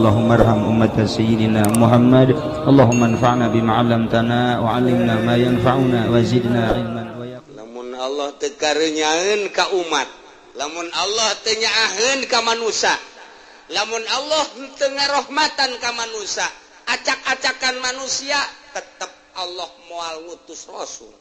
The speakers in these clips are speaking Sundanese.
Allahumma arham ummata sayyidina Muhammad. Allahumma anfa'na bima 'allamtana wa 'allimna ma yanfa'una wa zidna ilman. Lamun Allah teu kareunyaeun ka umat, lamun Allah teu nyaaheun ka manusia, lamun Allah teu ngarohmatan ka manusia, acak-acakan manusia tetep Allah moal ngutus rasul.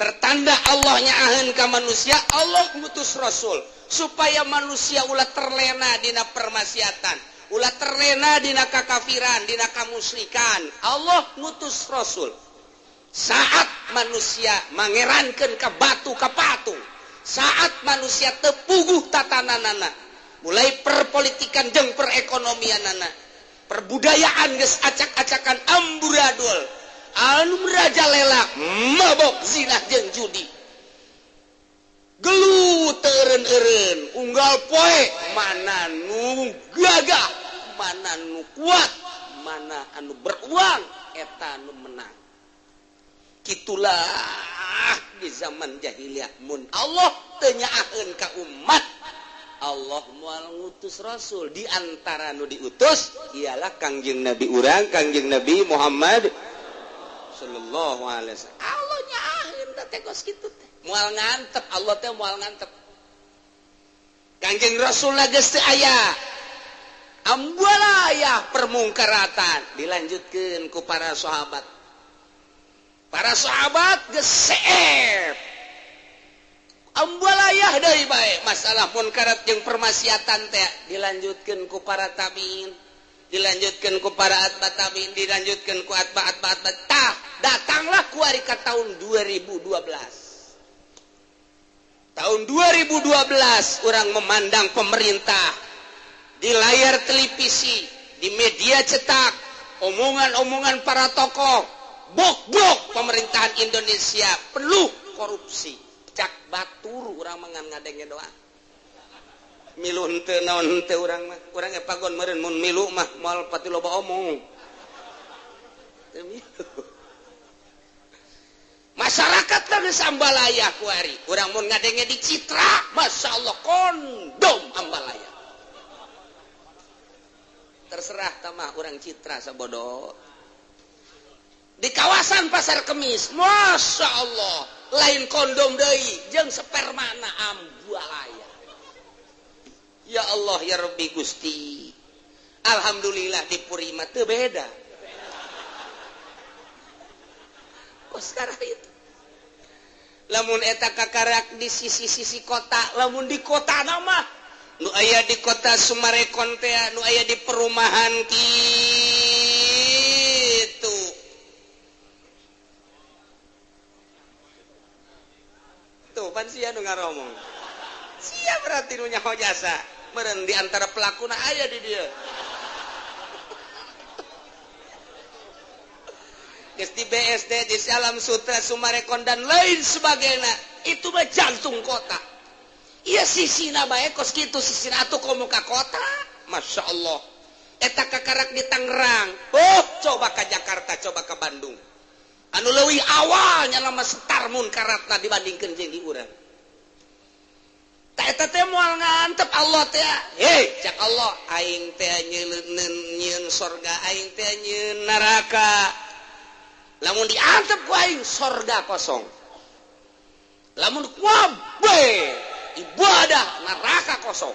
Tertanda Allah nyaaheun ka manusia, Allah ngutus rasul supaya manusia ulah terlena dina permaksiatan, ulah terlena dina kakafiran, dina kamusyrikan. Allah ngutus rasul. Saat manusia mangerankeun ka batu ka patung, saat manusia tepuguh tatananana, mulai perpolitikan jeung perekonomianana, perbudayaan geus acak-acakan amburadul, anu merajalela mabok zina jeung judi, gelut eureun-eureun, unggal poe mana nu gagah, mana nu kuat, mana anu beruang, eta nu menang. Kitulah di zaman jahiliyah mun Allah teu nyaaheun ka umat, Allah moal ngutus rasul. Di antara nu diutus ialah Kangjeng Nabi urang, Kangjeng Nabi Muhammad sallallahu alaihi wasallam. Allah nyaaheun teh kos kitu teh. Moal ngantep Allah teh, moal ngantep. Kangjeng Rasul geus teu aya. Ambualaya permungkaratan dilanjutkeun ku para sahabat. Para sahabat geus seep. Ambualayah deui bae masalah munkarat jeung permaksiatan teh dilanjutkeun ku para tabiin, dilanjutkeun ku para atba tabiin, dilanjutkeun ku atba atba atba. Tah, datanglah ku ari ka tahun 2012. Tahun 2012 orang memandang pemerintah di layar televisi, di media cetak, omongan-omongan para tokoh, bok-bok pemerintahan Indonesia penuh korupsi. Cak batur urang mah ngan ngadenge doa. Milu henteu naon henteu urang mah. Urang pagon meureun mun milu mah moal pati loba omong. Teu milu. Masyarakat teh geus ambalaya kuari. Urang mun ngadenge di Citra, masyaallah kondom ambalaya. Terserah tamah urang Citra sabodo. Di kawasan Pasar Kemis, masya Allah, lain kondom deui jeung spermana ambualaya. Ya Allah ya Rabbi Gusti. Alhamdulillah di Puri mah teu beda. Kok sekarang itu. Lamun eta kakarak di sisi-sisi kota, lamun di kota mah nu aya di kota Sumarekon teh, nu aya di perumahan kitu. Tuh pan sia nu ngaromong. Sia berarti nu nyaho jasa. Meureun di antara pelakuna aya di dieu. Geus di BSD, di Salam Sutra, Sumarekon dan lain sebagainya. Itu mah jantung kota. Iya sisina bae kos kitu sisina atuh komo ka kota. Masya Allah. Eta kakarak di Tangerang. Oh, coba ka Jakarta, coba ka Bandung. Anu leuwih awalnya lama setar munkaratna dibandingkeun jeung di urang. Ta eta teh moal ngantep Allah teh. Hei, cak Allah, aing teh nyieun sorga, aing teh nyieun neraka. Lamun diantep ku aing sorga kosong. Lamun kuabe ibadah neraka kosong.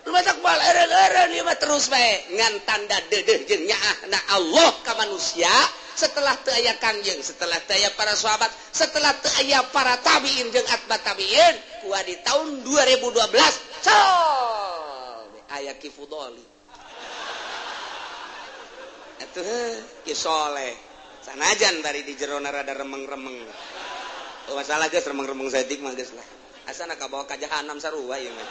Lu matak bal eureun-eureun ieu mah terus bae ngan tanda deudeuh jeung nyaahna Allah ka manusia. Setelah teu aya Kangjeng, setelah teu aya para sahabat, setelah teu aya para tabiin jeung atba tabiin, kuah di tahun 2012 col aya Ki Fudoli. Atuh Ki Soleh. Sanajan bari di jerona rada remeng-remeng. Oh, masalah geus remeng-remeng saeutik mah geus lah. Asana kabawa ka jahanam sarua ieu mah.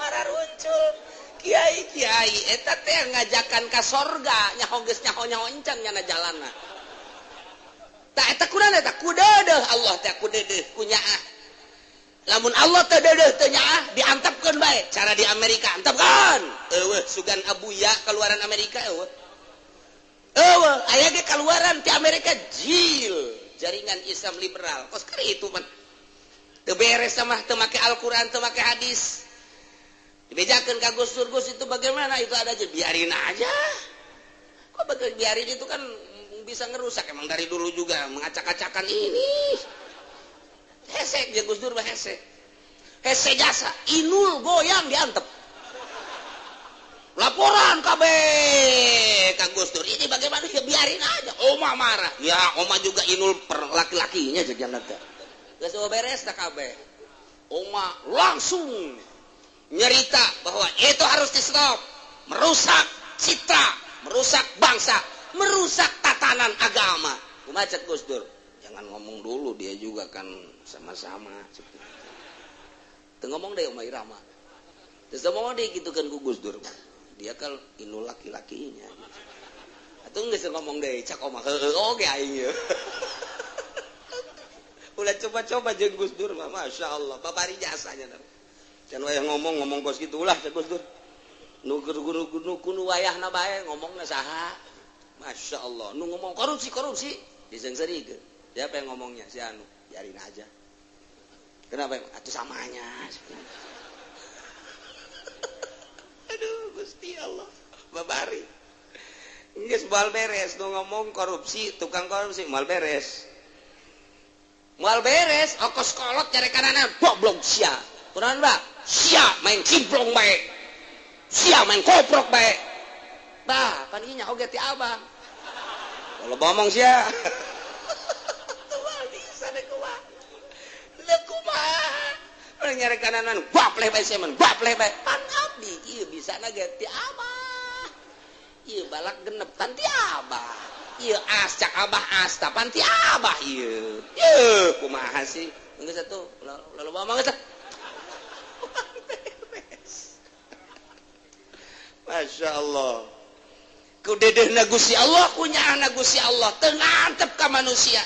Mararuncul kiai-kiai eta teh ngajakan ka sorga nyaho geus nyaho-nyaho encang nyana jalanna. Tah eta kunaon eta kudeudeuh Allah teh kudeudeuh ku nyaah. Lamun Allah teh deudeuh teu nyaah diantepkeun bae cara di Amerika antepkeun. Eueuh sugan abuya kaluaran Amerika eueuh. Eueuh aya ge kaluaran ti Amerika jil jaringan Islam liberal. Kos kari itu mah teu beres mah teu make Al-Qur'an teu make hadis. Dibejakeun ka Gus Dur, Gus itu bagaimana itu ada aja biarin aja. Kok biarin itu kan bisa ngerusak, emang dari dulu juga mengacak-acakan ini. Hese dia Gus Dur mah hese. Hese jasa, Inul goyang diantep. Laporan kabeh ka Gus Dur, ini bagaimana ya biarin aja. Oma marah. Ya, oma juga Inul per laki-lakinya jeung teh. Geus beres tah kabeh. Oma langsung nyerita bahwa itu harus di stop, merusak citra, merusak bangsa, merusak tatanan agama. Kumaha cek Gus Dur? Jangan ngomong dulu, dia juga kan sama-sama. Teu ngomong deh Oma Irama. Terus ngomong deh gitu kan ku Gus Dur. Dia kan Inul laki-lakinya. Atuh geus ngomong deh cak Oma heueuh oge aing ieu. Ulah coba-coba jeung Gus Dur mah, Masya Allah, babari jasanya. Can wayah ngomong-ngomong kos kitu ulah cek Gus Dur. Nu nu wayahna bae ngomongna saha. Masya Allah, nu ngomong korupsi-korupsi diseungseurikeun. Siapa yang ngomongnya? Si anu, biarin aja. Kenapa? Atuh samanya. Aduh, Gusti Allah, babari. Geus moal beres nu ngomong korupsi, tukang korupsi moal beres. Moal beres, okos kolot nyarekanana goblok sia. Kunaon ba? Sia main cimplong bae. Sia main koprok bae. Bah, pan ieu nya oge ti abang. Kalau ngomong sia. Bisa deh kumaha. Leuh kumaha. Urang nyarekananan gapleh bae sia mah, gapleh bae. Pan abdi ieu bisana ge ti abah. Ieu balak genep pan ti abah. Ieu as cak abah as ta pan ti abah ieu. Yeuh kumaha sih? Geus atuh, lalu ngomong geus. Masya Allah. Ku dedehna Gusti Allah, ku nyaahna Gusti Allah, teu ngantep ka manusia.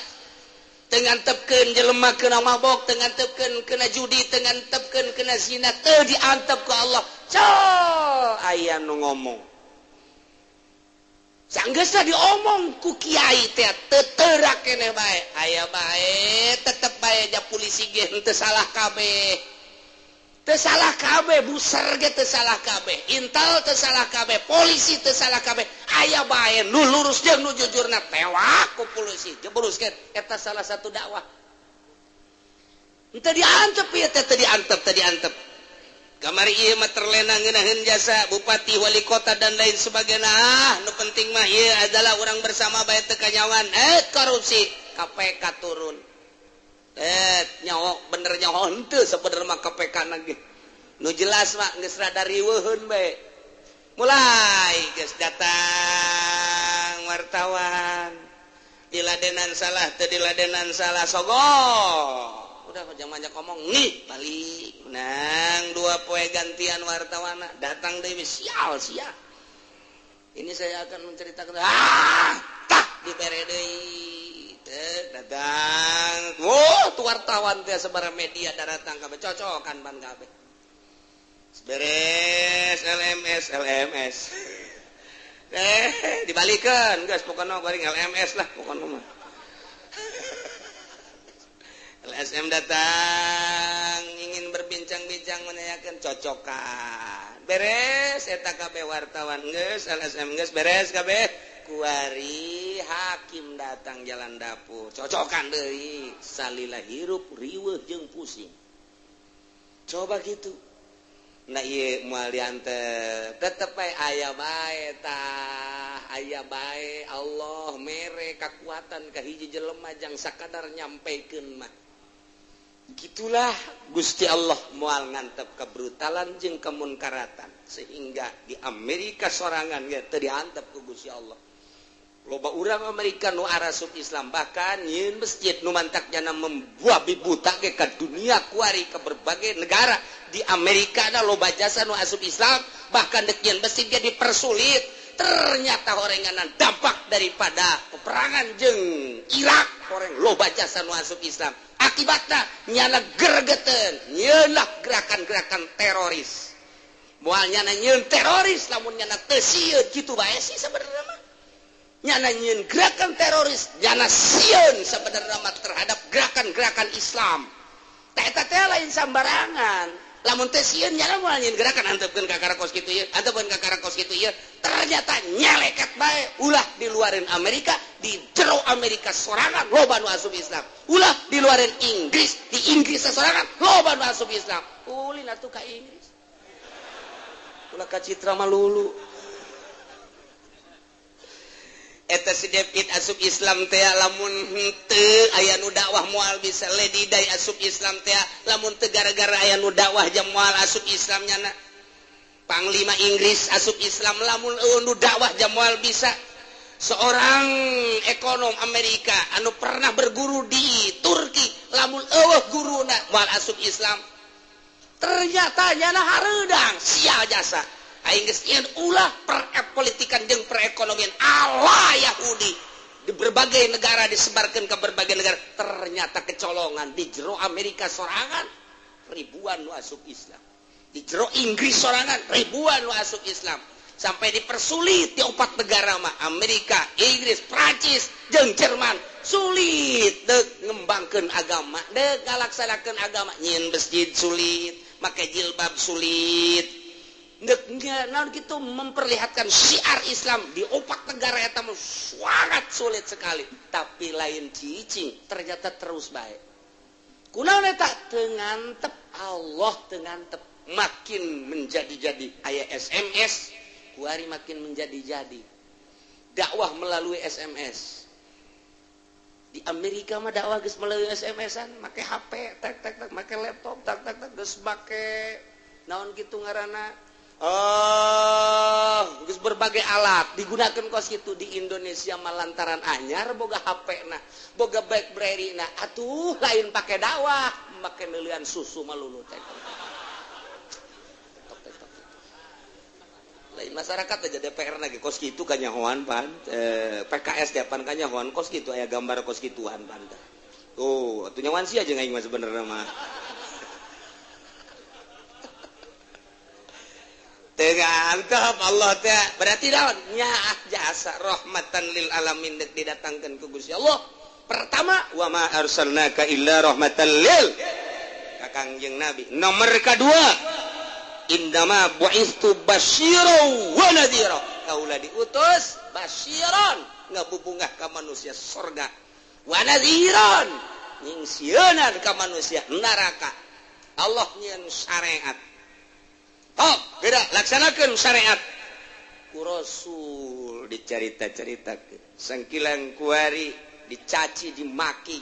Teu ngantepkeun jelema kena mabok, teu ngantepkeun kena judi, teu ngantepkeun kena zina, teu diantep ku Allah. Col aya nu ngomong. Sanggeusna diomong ku kiai teh teu teurak keneh bae. Aya bae tetep bae ja polisi ge henteu salah kabeh. Teu salah kabeh, buser ge teu salah kabeh, intel teu salah kabeh, polisi teu salah kabeh. Aya bae nu lurus jeung nu jujurna tewak ku polisi. Jebruskeun eta salah satu dakwah. Henteu diantep ieu teh, teu diantep, teu diantep. Kamari ieu mah terlena ngeunaheun jasa bupati, wali kota dan lain sebagainya. Ah, nu penting mah ieu adalah urang bersama bae teu kanyawan. Korupsi KPK turun. Nyaho bener nyaho henteu sabenerna mah KPK na ge. Nu jelas mah geus rada riweuheun bae. Mulai geus datang wartawan. Diladenan salah teu diladenan salah sogok. Udah jangan banyak ngomong nih balik. Menang dua poe gantian wartawana datang deui sial sia. Ini saya akan menceritakan tah dibere deui. Datang, wow, tuh wartawan teh sabaraha media datang kabeh cocokan ban kabeh. Beres LMS LMS. Dibalikeun geus pokona goreng LMS lah pokona mah. LSM datang ingin berbincang-bincang menanyakan cocokan. Beres eta kabeh wartawan geus LSM geus beres kabeh. Kuari hakim datang jalan dapur cocokan deui salila hirup riweuh jeung pusing. Coba gitu. Nah ieu moal diantep tetep bae aya bae tah aya bae Allah mere kakuatan ka hiji jelema jang sakadar nyampekeun mah. Gitulah Gusti Allah moal ngantep kebrutalan jeung kemunkaratan sehingga di Amerika sorangan ge teu diantep ku Gusti Allah. Loba urang Amerika nu arasup Islam bahkan nyieun masjid nu mantak jana membuat buta ge ka dunia kuari ke berbagai negara di Amerika na loba jasa nu asup Islam bahkan dek nyieun masjid ge dipersulit. Ternyata horenganan dampak daripada peperangan jeung Irak horeng loba jasa nu asup Islam. Akibatna nyana gergeteun nyieunlah gerakan-gerakan teroris. Moal nyana nyieun teroris lamun nyana teu sieun kitu bae sih sebenarnya mah. Nyana nyieun gerakan teroris nyana sieun sebenarnya mah terhadap gerakan-gerakan Islam. Teh eta teh lain sambarangan. Lamun teh sieun nya moal nyieun gerakan antepkeun ka karakos kitu ieu, antepkeun ka karakos kitu ieu. Ternyata nyeleket bae, ulah diluarin Amerika, di jero Amerika sorangan loba nu asup Islam. Ulah diluarin Inggris, di Inggris sorangan loba nu asup Islam. Ulin atuh ka Inggris. Ulah ka Citra malulu. Eta si David asup Islam teh lamun henteu aya nu dakwah moal bisa. Lady Di asup Islam teh lamun teu gara-gara aya nu dakwah jam moal asup Islam nyana. Panglima Inggris asup Islam lamun eueuh nu dakwah jam moal bisa. Seorang ekonom Amerika anu pernah berguru di Turki lamun eueuh guruna moal asup Islam. Ternyata nyana hareudang sia jasa. Aing geus nyieun ulah perpolitikan jeung perekonomian ala Yahudi di berbagai negara, disebarkan ke berbagai negara. Ternyata kecolongan di jero Amerika sorangan ribuan nu asup Islam, di jero Inggris sorangan ribuan nu asup Islam, sampai dipersulit di opat negara mah, Amerika, Inggris, Prancis jeung Jerman. Sulit deuk ngembangkeun agama, deuk ngalaksanakeun agama, nyieun masjid sulit, make jilbab sulit. Nah, gitu memperlihatkan syiar Islam di opat negara eta sangat sulit sekali. Tapi lain cicing ternyata terus baik. Kunaon eta teu ngantep Allah, teu ngantep, makin menjadi-jadi aya SMS kuari makin menjadi-jadi dakwah melalui SMS. Di Amerika mah dakwah geus melalui SMS-an, make HP tak tak tak, make laptop tak tak tak, geus make naon kitu ngaranna. Oh, geus berbagai alat digunakan kos kitu. Di Indonesia mah lantaran anyar boga HP na, boga BlackBerry na, atuh lain pake dakwah, make neulian susu malulu teh. Lain masyarakat aja DPR lagi kos kitu kanyahoan pan, PKS depan kanyahoan kos kitu aya gambar kos kituan pan. Tuh, atuh nyawan sia jeung aing mah sebenarnya mah. Tengantap Allah teh berarti naon nyaah jasa rahmatan lil alamin deuk didatangkeun ku Gusti Allah. Pertama wa ma arsalnaka illa rahmatan lil ka Kangjeng Nabi. Nomor kedua indama bu'istu basyiran wa nadhira. Kaula diutus basyiran ngabubungah ka manusia surga, wa nadhiran nyingsieunan ka manusia neraka. Allah nyieun syariat. Tok, gerak laksanakan syariat. Ku Rasul dicarita-caritakeun. Sangkilang kuari dicaci, dimaki.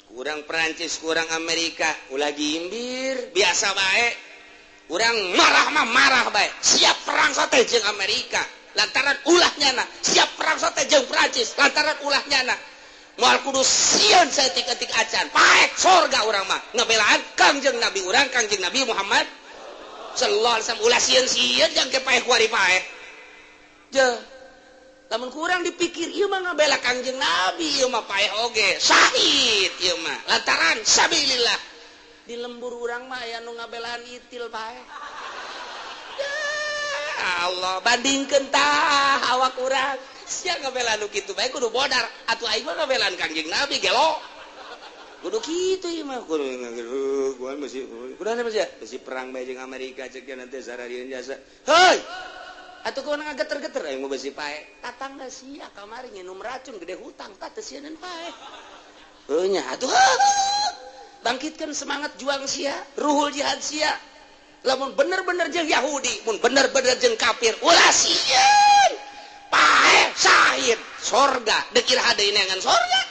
Kurang Perancis, kurang Amerika, ulah gimbir, biasa bae. Urang marah mah marah bae. Siap perang sote jeung Amerika lantaran ulah nyana, siap perang sote jeung Perancis lantaran ulah nyana. Moal kudu sieun saeutik-eutik acan. Paek sorga urang mah ngabelaan Kangjeng Nabi urang, Kangjeng Nabi Muhammad sallallahu alaihi wasallam. Ulah sieun-sieun jang ke paeh kuari paeh. Je. Lamun kurang dipikir ieu mah ngabela Kangjeng Nabi, ieu mah paeh oge, syahid ieu mah lantaran sabilillah. Di lembur urang mah aya nu ngabelaan itil paeh. Ya Allah, bandingkeun tah awak urang. Sia ngabelaan nu kitu bae kudu bodar, atuh aing mah ngabelaan Kangjeng Nabi gelo. Kudu kitu ieu mah kudu gua masih kudu masih besi perang bae jeung Amerika ceuk nanti sararieun jasa. Heuy. Atuh kudu ngageter-geter aing mah besi pae. Tatangga sia kamari nginum racun gede hutang tah teu sieun pae. Heuh nya atuh. Bangkitkan semangat juang sia, ruhul jihad sia. Lamun bener-bener jeung Yahudi, mun bener-bener jeung kafir, ulah sieun. Pae syahid sorga, deukir hade neangan sorga.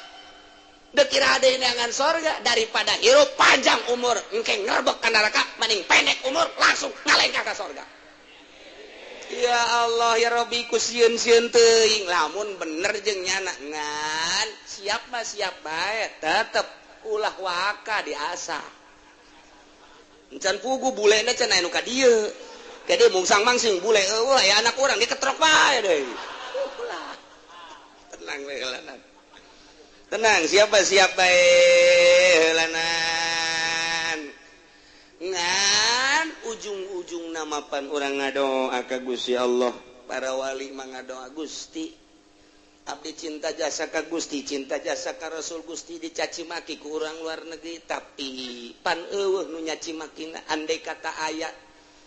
Dekira ada neangan sorga daripada hirup panjang umur engke ngerebek ka neraka, mending pendek umur langsung ngalengkah ka sorga. Ya Allah ya Rabbi ku sieun-sieun teuing lamun bener jeung nyana ngan siap mah siap bae tetep ulah waka diasah. Encan pugu bulena cenah anu ka dieu. Ka dieu mungsang mangsing bule eueuh aya anak urang diketrok bae deui. Ulah. Tenang we heulanan. Tenang, siapa siap bae heulanan. Ngan ujung-ujung namapan urang ngadoa ka Gusti Allah, para wali mah ngadoa Gusti. Abdi cinta jasa ka Gusti, cinta jasa ka Rasul Gusti, dicaci maki ku urang luar negeri, tapi pan euweuh nu nyaci makina. Andai kata aya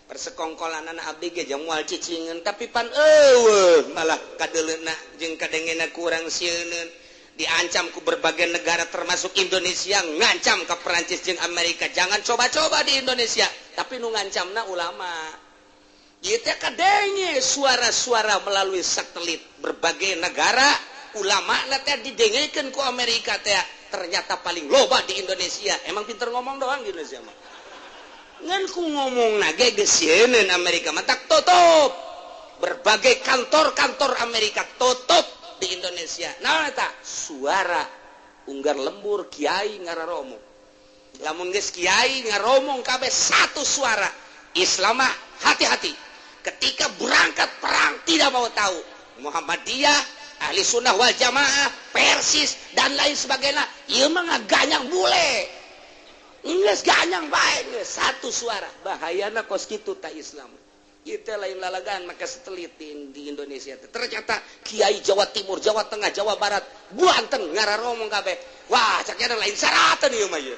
persekongkolan abdi ge jeung moal cicingeun, tapi pan euweuh, malah kadeuleuna jeung kadengena kurang sieuneun. Diancam ku berbagai negara termasuk Indonesia, ngancam ke Perancis jeung Amerika, jangan coba-coba di Indonesia, tapi nu ngancamna ulama. Ieu teh kadenge suara-suara melalui satelit berbagai negara, ulama teh didengekeun ku Amerika teh, ternyata paling loba di Indonesia. Emang pinter ngomong doang di Indonesia mah, ngan ku ngomong nage geus sieun Amerika, matak tutup berbagai kantor-kantor Amerika, tutup di Indonesia. Nah, eta suara unggar lembur kiai ngararomong. Lamun geus kiai ngaromong kabeh satu suara, Islam mah hati-hati ketika berangkat perang, tidak mau tahu Muhammadiyah, Ahli Sunnah wal Jamaah, Persis, dan lain sebagainya. Ieu mah ngaganyang bule. Geus ganyang bae geus satu suara. Bahayana kos kitu ta Islam. Itu lain lalagan maka satelit di Indonesia. Ternyata kiai Jawa Timur, Jawa Tengah, Jawa Barat, Banten ngararomong kabeh. Wah, caknya lain syaratan ieu mah ieu.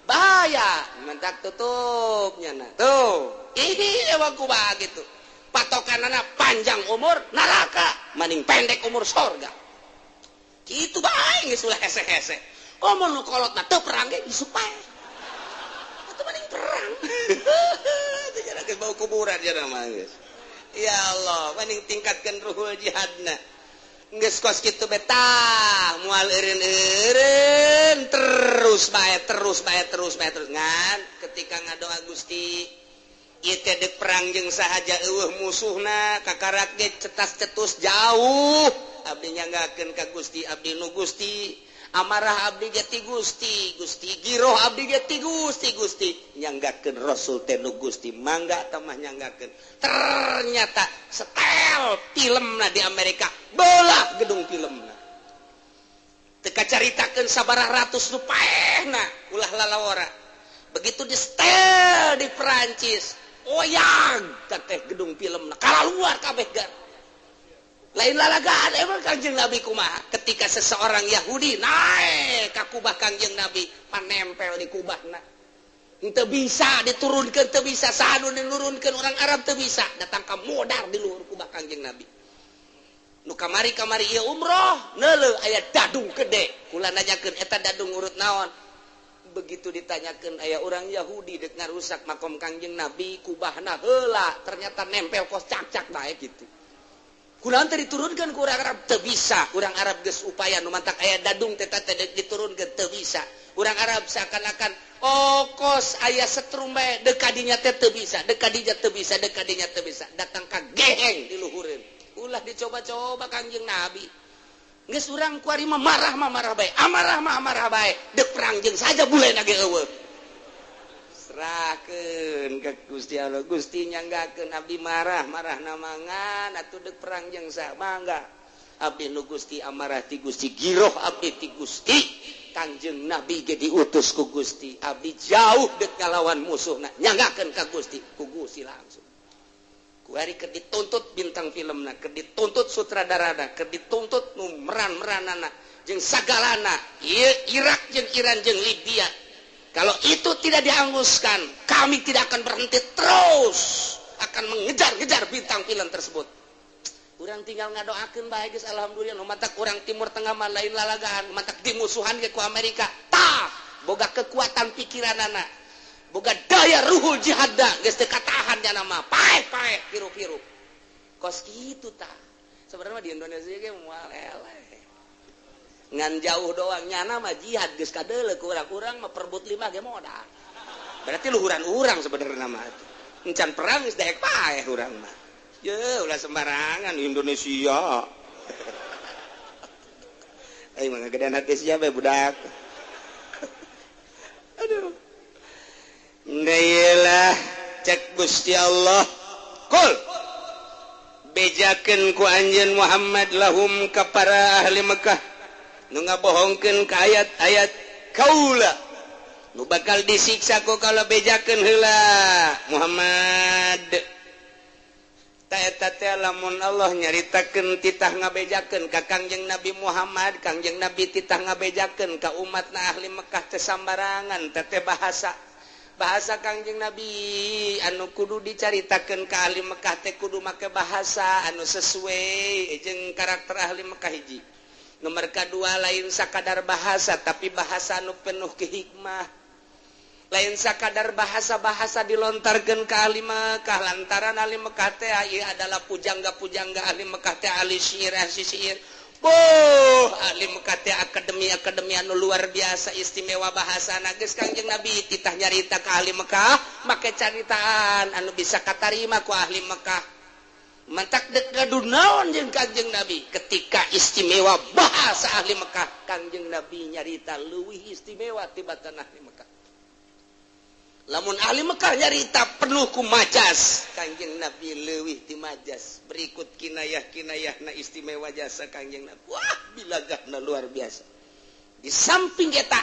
Bahaya, mentak tutupnya nah. Tuh, ini emang kumaha gitu. Patokanana panjang umur neraka, maning pendek umur sorga. Gitu bae geus ulah hese-hese. Komo nu kolotna teu perang ge isuk pae. Atuh mending perang. Teu geus bau kuburan ya mah geus. Ya Allah, mending tingkatkan ruhul jihadna. Geus kos kitu betah, moal eureun-eureun terus bae, terus bae, terus bae, terus ngan ketika ngadoa, Gusti, ieu teh deuk perang jeung sahaja euweuh musuhna, kakarak ge cetas-cetus jauh, abdi nyanggakeun ka Gusti, abdi nu Gusti, amarah abdi ge ti Gusti, Gusti, giroh abdi ge ti Gusti, Gusti, nyanggakeun Rasul teh nu Gusti, mangga tamah nyanggakeun. Ternyata setel filmna di Amerika, bola gedung filmna teka caritakeun sabaraha ratus nu paehna, ulah lalawara. Begitu di setel di Perancis, oyag teh gedung filmna, kalaluar kabeh gar. Lain lalagaan. Emang Kangjeng Nabi kumaha ketika seseorang Yahudi naik ka kubah Kangjeng Nabi, panempel di kubahna, teu bisa diturunkan, teu bisa sanu dinurunkan, orang Arab teu bisa datang ka modar di luhur kubah Kangjeng Nabi. Nu kamari kamari ieu umroh neuleuh aya dadung gede, kula nanyakeun, eta dadung urut naon? Begitu ditanyakeun, aya orang Yahudi dek ngarusak makom Kangjeng Nabi, kubahna heula, ternyata nempel kos cak-cak bae gitu. Kunaon teh diturunkan ku urang Arab? Teu bisa. Urang Arab geus upaya, nu mantak aya dadung teh teh diturunkeun, teu bisa. Urang Arab seakan-akan, oh, kos aya setrum bae, deuk kadinya teh teu bisa, deuk kadinya teu bisa, deuk kadinya teu bisa, datang ka geheng diluhureun, ulah dicoba-coba Kangjeng Nabi. Geus urang kuari mah marah mah marah bae, amarah mah amarah bae, deuk perang jeung saja bule ge euweuh. Serahkeun ka Gusti Allah. Gusti, nyanggakeun abdi marah, marah namangan atuh deuk perang jeung sa, mangga. Abdi nu Gusti, amarah ti Gusti, giroh abdi ti Gusti. Kangjeng Nabi ge diutus ku Gusti. Abdi jauh dek ngalawan musuhna, nyanggakeun ka Gusti, ku Gusti langsung. Kuari keur dituntut bintang filmna, keur dituntut sutradarana, keur dituntut nu meran-meranana jeung sagalana. Ieu Irak jeung Iran jeung Libya. Kalau itu tidak dihanguskan, kami tidak akan berhenti, terus akan mengejar-ngejar bintang film tersebut. Urang tinggal ngadoakeun bae geus, alhamdulillah. Nu matak urang Timur Tengah mah lain lalagaan, matak dimusuhan ge ku Amerika. Tah, boga kekuatan pikiranana. Boga daya ruhul jihadna, geus teu katahan nya mah. Paeh-paeh piru-piru. Kos kitu tah. Sebenarnya di Indonesia ge moal eleh. Ngan jauh doang, nyana mah jihad geus kadeuleu ku urang, mah perebut lima ge modal. Berarti luhuran urang sebenarnya mah. Encan perang geus daek paeh urang mah. Ye, ulah sembarangan Indonesia. Ayo mah gedean hati siapa budak. Aduh. Lah cek Gusti Allah, kul, bejakeun ku anjeun Muhammad, lahum ka para ahli Mekah nu ngabohongkeun ka ayat-ayat kaula, nu bakal disiksa ku kalau, bejakeun heula Muhammad. Ta eta teh lamun Allah nyaritakeun titah ngabejakeun ka Kangjeng Nabi Muhammad, Kangjeng Nabi titah ngabejakeun ka umatna ahli Mekah teh sambarangan teh bahasa. Bahasa Kangjeng Nabi anu kudu dicaritakeun ka ahli Mekah teh kudu make bahasa anu sesuai jeung karakter ahli Mekah hiji. Nomor kedua lain sakadar bahasa tapi bahasa anu penuh kehikmah. Lain sakadar bahasa-bahasa dilontarkan ke ahli Mekah lantaran ahli Mekah teh adalah pujangga-pujangga ahli Mekah teh ahli syair ahli syair. Boh, ahli Mekah teh akademi-akademi anu luar biasa istimewa bahasana geus Kangjeng Nabi titah nyarita ka ahli Mekah make caritaan anu bisa katarima ku ahli Mekah. Mantak dek gaduh naon jeung Kangjeng Nabi ketika istimewa bahasa ahli Mekah Kangjeng Nabi nyarita leuwih istimewa tibatan ahli Mekah. Lamun ahli Mekah nyarita penuh ku majas, Kangjeng Nabi leuwih ti majas. Berikut kinayah-kinayahna istimewa jasa Kangjeng Nabi. Wah, bilagahna luar biasa. Di samping eta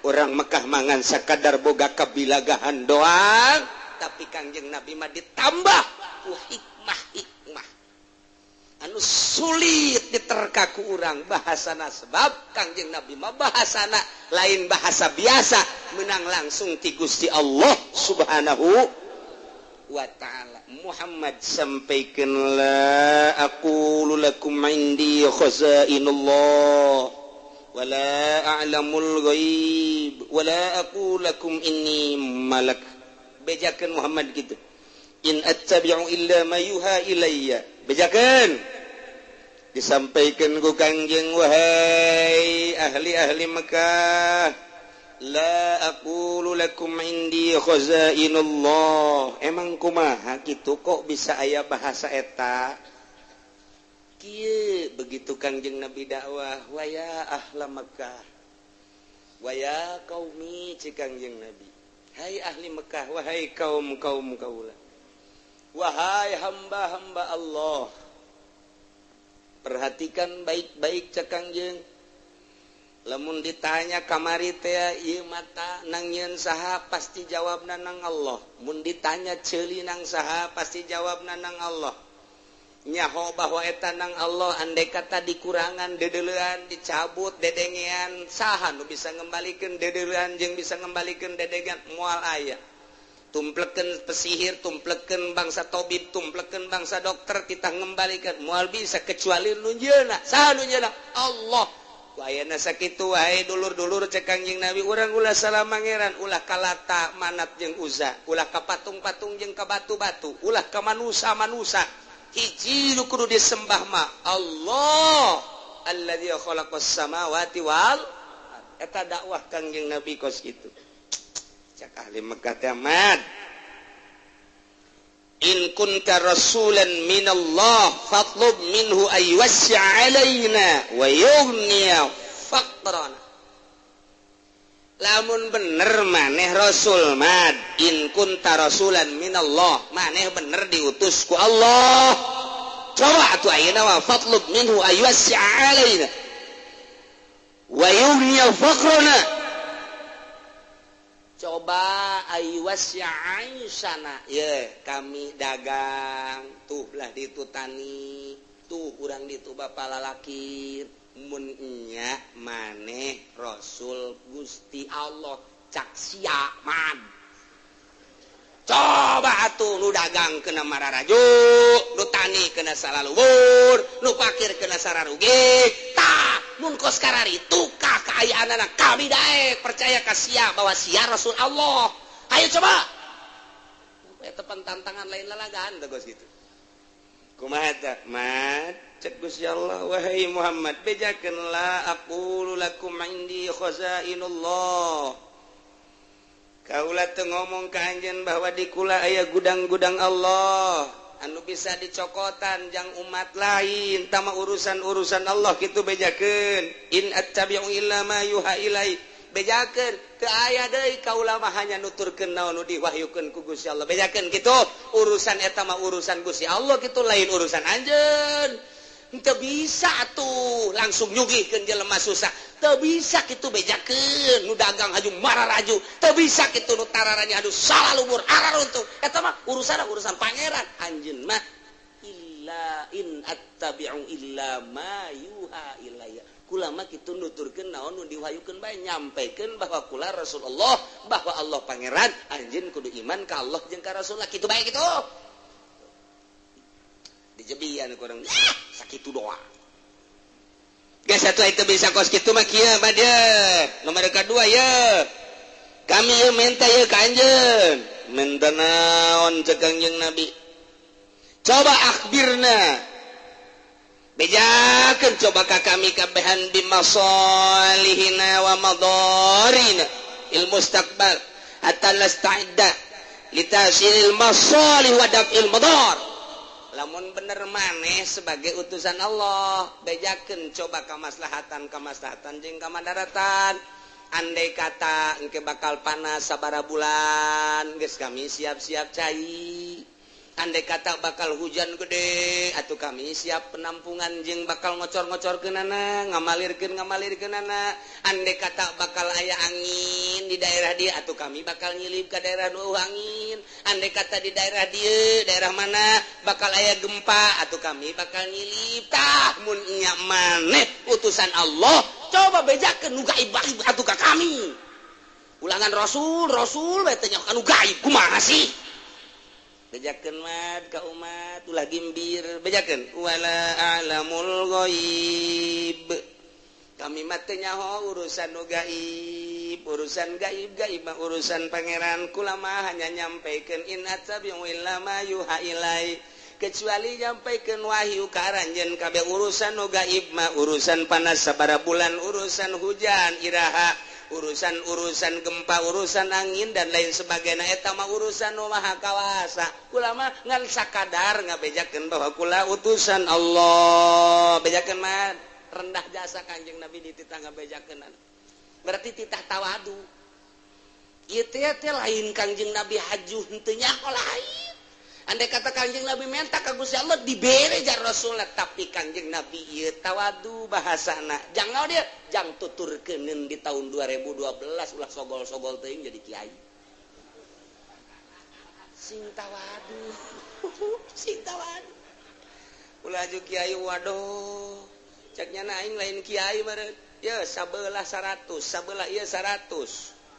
orang Mekah mangan sakadar boga kabilagahan doang, tapi Kangjeng Nabi mah ditambah ku hikmah-hikmah anu sulit diterka ku urang bahasana sebab Kangjeng Nabi mah bahasana lain bahasa biasa menang langsung ti Gusti Allah Subhanahu wa ta'ala. Muhammad sampaikan la aqulu lakum indi khazainullah wala a'lamul ghaib wala aqulu lakum inni malak. Bejakeun Muhammad gitu. In attabi'u illa ma yuha ilayya. Bejakeun disampaikan ku Kangjeng wahai ahli-ahli Mekah la aqulu lakum indi khazainullah. Emang kumaha kitu kok bisa aya bahasa eta kieu? Begitu Kangjeng Nabi dakwah waya ahla Mekah waya qaumi ci Kangjeng Nabi, hai ahli Mekah wahai kaum-kaum kaula, wahai hamba-hamba Allah, perhatikan baik-baik cek Kangjeng. Lamun ditanya kamari teh ieu mata nang nyeun saha pasti jawabna nang Allah. Mun ditanya ceuli nang saha pasti jawabna nang Allah. Nyaho bahwa eta nang Allah andai kata dikurangan dedeleuan dicabut dedengean saha nu bisa ngembalikeun dedeleuan jeung bisa ngembalikeun dedengean moal aya. Tumplekeun pesihir, tumplekeun bangsa tobib, tumplekeun bangsa dokter kita ngembalikan moal bisa kecuali nu nyeuna. Saha nu nyeuna? Allah. Ku ayeuna sakitu wae dulur-dulur cek Kangjeng Nabi urang ulah salah mangeran, ulah ka Lata Manat jeung Uzza, ulah ka patung-patung jeung ka batu-batu, ulah ka manusa-manusa. Hiji nu kudu disembah mah Allah alladzi khalaqas samawati wal ard. Eta dakwah Kangjeng Nabi kos kitu. Cak ahli Mekah teh mad in kunta rasulan minallah fatlub minhu ay wasi' alaina wa yughniya faqrana. Lamun bener maneh rasul mad in kunta rasulan minallah maneh bener diutus ku Allah, coba atuh ayeuna mah fatlub minhu ay wasi' alaina wa yughniya faqrana. Coba aywas ya'aisana ye kami dagang tuh lah ditu tani tuh urang ditu bapa lalaki mun nya maneh rasul Gusti Allah cak sia man. Coba atuh nu dagang kena mararaju, nu tani kena salaluhur, nu pakir kena sararugi. Tah mun kos kararitu ka kaayaanana kami daek percaya ka sia bahwa sia Rasul Allah. Ayo coba. Eta tantangan lain lalagaan teh geus kitu. Kumaha teh? Mad cek Gusti Allah wahai Muhammad bejakeun la aqulu lakum indi khazainullah. Kaula teu ngomong ka anjeun bahwa di kula aya gudang-gudang Allah anu bisa dicokotan jang umat lain tama urusan-urusan Allah kitu bejakeun in attabi'u illa ma yuha ilai. Bejakeun teu aya deui kaula mah hanya nuturkeun naon nu diwahyukeun ku Gusti Allah. Bejakeun kitu urusan eta mah urusan Gusti Allah kitu lain urusan anjeun. Teu bisa atuh langsung nyugihkeun jelema susah. Teu bisa kitu bejakeun nu dagang haju mararaju. Teu bisa kitu nu tararanya aduh salah lumur araruntung. Eta mah urusan pangeran anjeun mah illa in attabi'u illa ma yuha ilayya. Kula mah kitu nuturkeun naon nu diwahyukeun bae, nyampaikan bahwa kula Rasulullah, bahwa Allah pangeran, anjeun kudu iman ka Allah jeung ka Rasulullah, kitu bae kitu. Dijebian kurang sakitu doa. Geus satu itu bisa kos kitu mah kieu mah dia. Nomor kedua ya. Kami ye minta ye ka anjeun. Minta naon cek Kangjeng Nabi? Coba akhbirna. Bejakeun coba ka kami kabehan bimasalihina wa madarina il mustaqbal hatta nasta'idda litasilil masalih wa daf'il madar. Lamun bener maneh sebagai utusan Allah, bejakeun coba kamaslahatan jeung kamadaratan. Andai kata engke bakal panas sabara bulan, geus kami siap-siap cai. Andai kata bakal hujan gede, atuh kami siap penampungan jeung bakal ngocor-ngocorkeunana, ngamalirkeun-ngamalirkeunana. Andai kata bakal aya angin di daerah dia, atuh kami bakal nyilip ka daerah nu angin. Andai kata di daerah dia, daerah mana bakal aya gempa, atuh kami bakal nyilip. Tah mun nya maneh utusan Allah, coba bejakeun nu gaib-gaib atuh ka kami. Ulangan rasul, rasul bae teh anu gaib kumaha sih? Bejakeun mad ka umat ulah gimbir, bejakeun wala a'lamul ghaib. Kami mah teu nyaho urusan nu gaib, urusan gaib-gaib mah urusan pangeran. Kula mah hanya nyampaikan in attabi'u illa ma yuha ilai, kecuali nyampaikan wahyu ka aranjeun kabeh. Urusan nu gaib mah urusan panas sabara bulan, urusan hujan iraha, urusan-urusan gempa, urusan angin dan lain sebagainya, eta mah urusan nu maha kawasa. Kula mah ngan sakadar ngabejakeun bahwa kula utusan Allah. Bejakeun mah rendah jasa Kanjeng Nabi dititah ngabejakeun. Berarti titah tawadu. Ieu teh lain Kanjeng Nabi hajuh henteu nyaho lain. Andai kata Kanjeng Nabi minta ka Gusti Allah dibere jar Rasulullah, tapi Kanjeng Nabi ieu tawadu bahasana. Jangan dia jang tuturkeuneun di tahun 2012 ulah sogol-sogol teuing jadi kiai. Sing tawadu. Sing tawadu. Ulah aju kiai waduh. Cek nyana aing lain kiai meureun. Ye sabelah 100, sabelah ieu 100.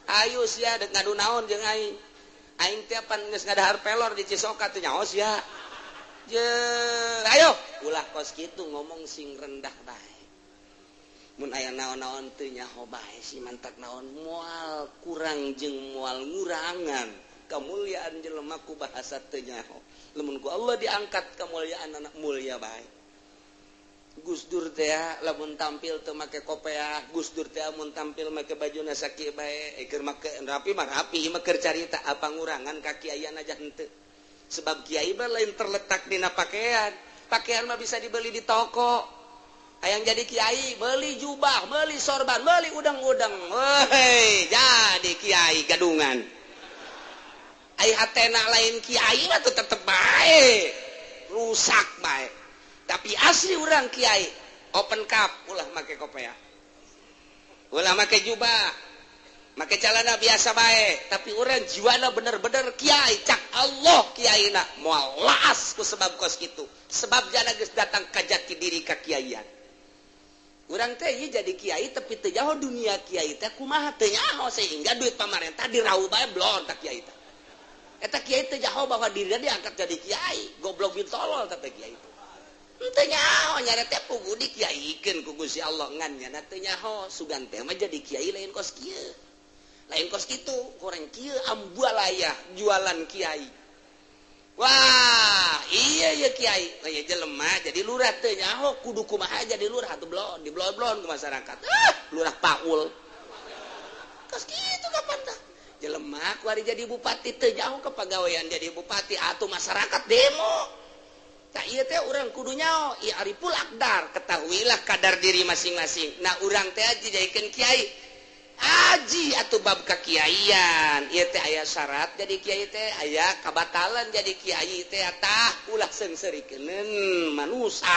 Ayo sia deuk ngadu naon jeung aing. Aing teh pan geus ngadahar pelor di Cisoka teh nyaho sia. Je, ayo ulah kos kitu ngomong sing rendah bae. Mun aya naon-naon teu nyaho bae si mantak naon moal kurang jeung moal ngurangan kamuliaan jelema ku bahasa teu nyaho. Lamun ku Allah diangkat kamuliaan anak mulia bae. Gus Dur teh lamun tampil teu make kopeah, Gus Dur teh mun tampil make bajuna sakieu bae, keur make rapi mah rapi, mah keur carita apa ngurangan ka kiaian aja henteu. Sebab kiai mah lain terletak dina pakaian. Pakaian mah bisa dibeli di toko. Hayang jadi kiai beli jubah, beli sorban, beli udang-udang. Hei, jadi kiai gadungan. Ai hatena lain kiai mah tetep bae. Rusak bae. Tapi asli orang kiai open cup, ulah make kopeah, ulah make jubah, make celana biasa bae. Tapi orang jiwana bener-bener kiai, cak Allah kiaina moal laas ku sebab kos kitu. Sebab jana geus datang ka jati diri ka kiaian. Urang teh ieu jadi kiai tapi teu nyaho dunia kiai teh kumaha, teu nyaho sehingga duit pamarentah dirau bae blon ta kiai teh. Eta kiai teu nyaho bahwa dirina diangkat jadi kiai, goblok bin tolol teh kiai teh. Teu nyaho nyana teh pugu dikiaikeun ku Gusti Allah, ngan nyana teu nyaho sugan teh mah jadi kiai lain kos kieu. Lain kos kitu, kurang kieu ambualayah jualan kiai. Wah, iya ieu kiai, ieu jelema jadi lurah teu nyaho kudu kumaha jadi lurah atuh blon, diblon-blon ku masyarakat. Ah, lurah paul. Kos kitu kapan tah? Jelema kuari jadi bupati teu nyaho kepagawean jadi bupati atuh masyarakat demo. Tak iya teh urang kudu nyaho, ieu ariful akdar, ketahuilah kadar diri masing-masing. Nah urang teh aji jadikeun kiai. Aji atuh bab kakiaian. Ieu teh aya syarat jadi kiai teh, aya kabatalan jadi kiai teh tah ulah seungseurikeun manusa.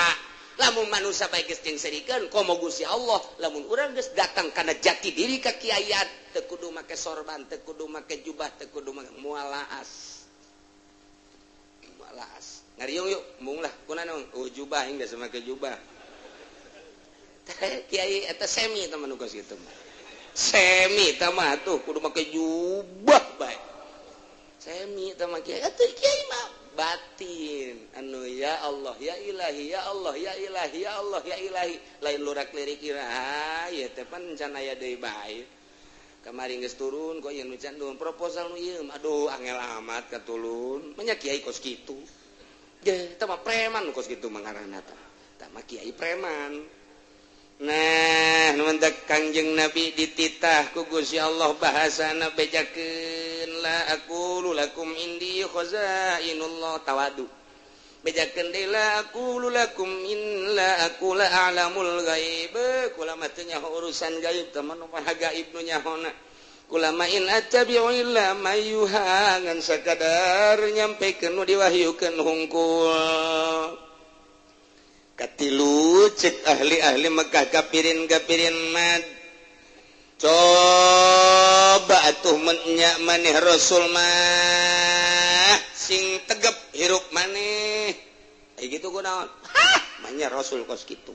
Lamun manusa bae geus jeung komo Gusti Allah, lamun urang geus datang kana jati diri kakiaian, teu kudu make sorban, teu kudu make jubah, teu kudu make moal laas. Laas ngariung yuk embung lah kunaon oh jubah aing geus make jubah. Teh kiai eta semi teman nu kos kitu mah. Semi tah mah tuh kudu make jubah bae. Semi tah mah kiai atuh kiai mah batin anu ya Allah ya ilahi ya Allah ya ilahi ya Allah ya ilahi lain lurak lirik iraha ieu teh pan can aya deui bae. Kamari geus turun kok ieu nu can turun proposal nu ieu aduh angel amat katulun nya kiai kos kitu. Ge tah mah preman nu kos kitu mah ngaranna tah. Tah mah kiai preman. Nah, nu mentak Kangjeng Nabi dititah ku Gusti Allah bahasana bejakeun la aqulu lakum indi khazainullah tawadu. Bejakeun deui la aqulu lakum in la aqula a'lamul ghaib. Kula mah teu nyaho urusan gaib teh mah nu maha gaib nu nyahona. Kula ma in attabi'u illa ma yuha ngan sakadar nyampekeun nu diwahyukeun hungkul. Katilu cek ahli-ahli Mekah kapirin-kapirin mad coba atuh menyak maneh Rasul mah sing tegep hirup maneh ai kitu kunaon hah manya Rasul kos kitu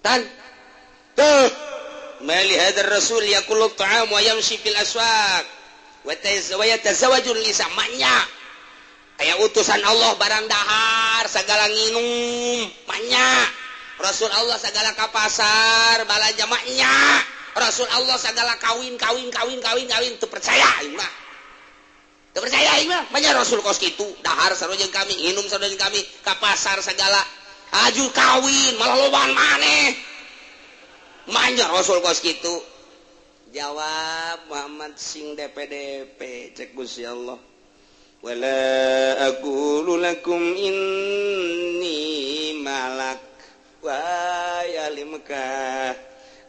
tan tuh mali hadzal rasul yaqulu ta'am wa yamshi fil aswaq wa yatazawwaju nisa manya aya utusan Allah barang dahar segala nginum manya Rasul Allah segala ka pasar balanja manya Rasul Allah segala kawin kawin kawin kawin kawin teu percaya aing mah teu percaya aing mah manya Rasul kos kitu dahar sarua jeung kami nginum sarua jeung kami ka pasar segala aju kawin malah lobaan maneh manya Rasul kos kitu jawab Muhammad sing DPDP cek Gusti Allah wala aqulu lakum inni malak wa ya ahli Mekah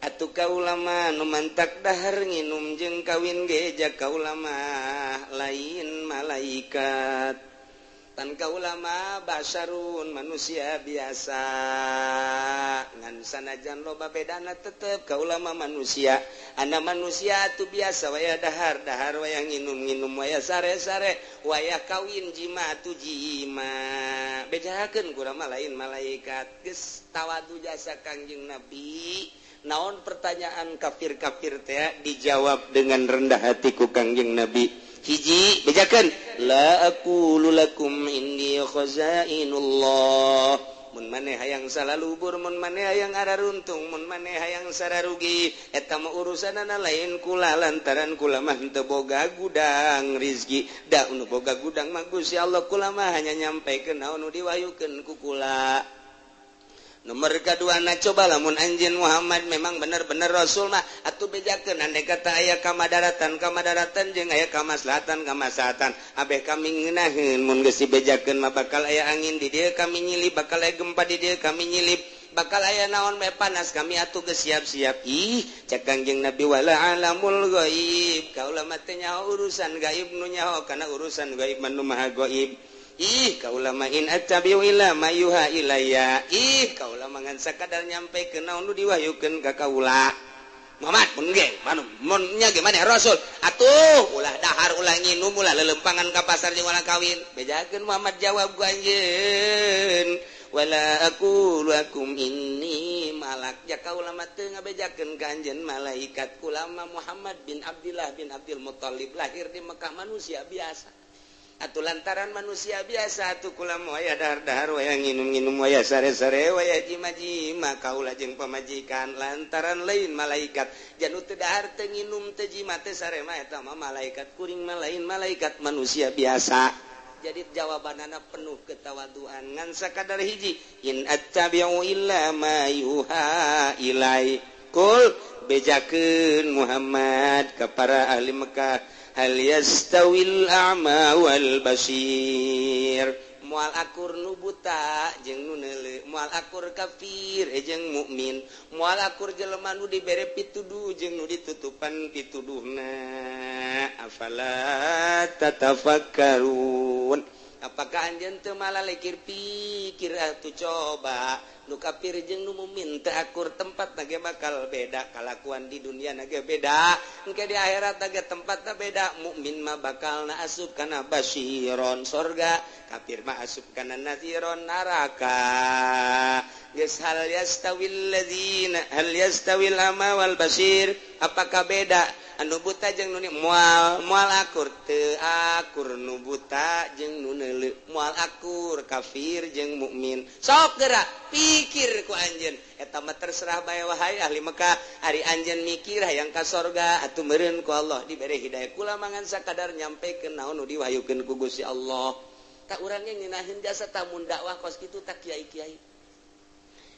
atuh kaula mah nu mantak dahar nginum jeung kawin ge ja kaula mah lain malaikat tan kaula mah basarun manusia biasa ngan sanajan loba bedana tetep kaula mah manusia ana manusia atuh biasa waya dahar dahar waya nginum-nginum waya sare-sare waya kawin jima atuh jima bejakeun kurang mah lain malaikat geus tawadu jasa Kangjeng Nabi naon pertanyaan kafir-kafir teh dijawab dengan rendah hati ku Kangjeng Nabi hiji bejakeun la aqulu lakum inni khazainullah mun maneh hayang salalubur mun maneh hayang araruntung mun maneh hayang sararugi eta mah urusanana lain kula lantaran kula mah teu boga gudang rizki da nu boga gudang mah Gusti Allah kula mah hanya nyampikeun naon nu diwahyukeun ku kula. Nomor kedua na coba lamun anjeun Muhammad memang bener-bener Rasul mah atuh bejakeun andai kata aya kamadaratan jeung aya kamaslahatan abeh kami ngeunaheun mun geus dibejakeun mah bakal aya angin di dieu kami nyilip bakal aya gempa di dieu kami nyilip bakal aya naon bae panas kami atuh geus siap-siap ih cek Kangjeng Nabi wala alamul ghaib kaula mah teu nyaho urusan gaib nu nyaho kana urusan gaib mah nu maha gaib. Ih kaula mah in attabi'u illa ma yuha ilayya ih kaula mah ngan sakadar nyampekeun naon nu diwahyukeun ka kaula Muhammad mun ge mun nya ge maneh Rasul atuh ulah dahar ulah nginum ulah lelempangan ka pasar jeung ulah kawin bejakeun Muhammad jawab ku anjeun wala aqulu lakum inni malak ja kaula mah teu ngabejakeun ka anjeun malaikat kula mah Muhammad bin Abdillah bin Abdul Muthalib lahir di Mekah manusia biasa atuh lantaran manusia biasa atuh kula mah waya dahar-dahar waya nginum-nginum waya sare-sare waya jima-jima kaula jeung pamajikan lantaran lain malaikat janu teu dahar teu nginum teu jima teu sare mah eta mah malaikat kuring mah lain malaikat manusia biasa. Jadi jawabanana penuh ketawaduan ngan sakadar hiji in attabi'u illa ma yuha ilai kul bejakeun Muhammad ka para ahli Mekah hal yastawil a'ma wal basir moal akur nu buta jeung nu neuleuh moal akur kafir jeung mukmin moal akur jelema nu dibere pituduh jeung nu ditutupan pituduhna afala tatafakkarun apakah anjeun teu malalekir pikir atuh coba nu kafir jeung nu mukmin teu akur tempat na ge bakal beda kalakuan di dunia na ge beda engke di akhirat na ge tempatna beda mukmin mah bakal na asup kana basiron sorga kafir mah asup kana nadhiron neraka. Geus hal yastawil ladzina hal yastawil ama wal basir, apakah beda anu buta jeung nu moal moal akur teu akur nu buta jeung nu neuleu, moal akur kafir jeung mukmin. Sok geura pikir ku anjeun eta mah terserah bae wahai ahli Mekah. Ari anjeun mikir hayang ka sorga atuh meureun ku Allah dibere hidayah. Kula mangan sakadar nyampekeun naon nu diwahyukeun ku Gusti Allah. Tak urang ge ngeunaheun jasa tamun dakwah kos kitu tak kiai-kiai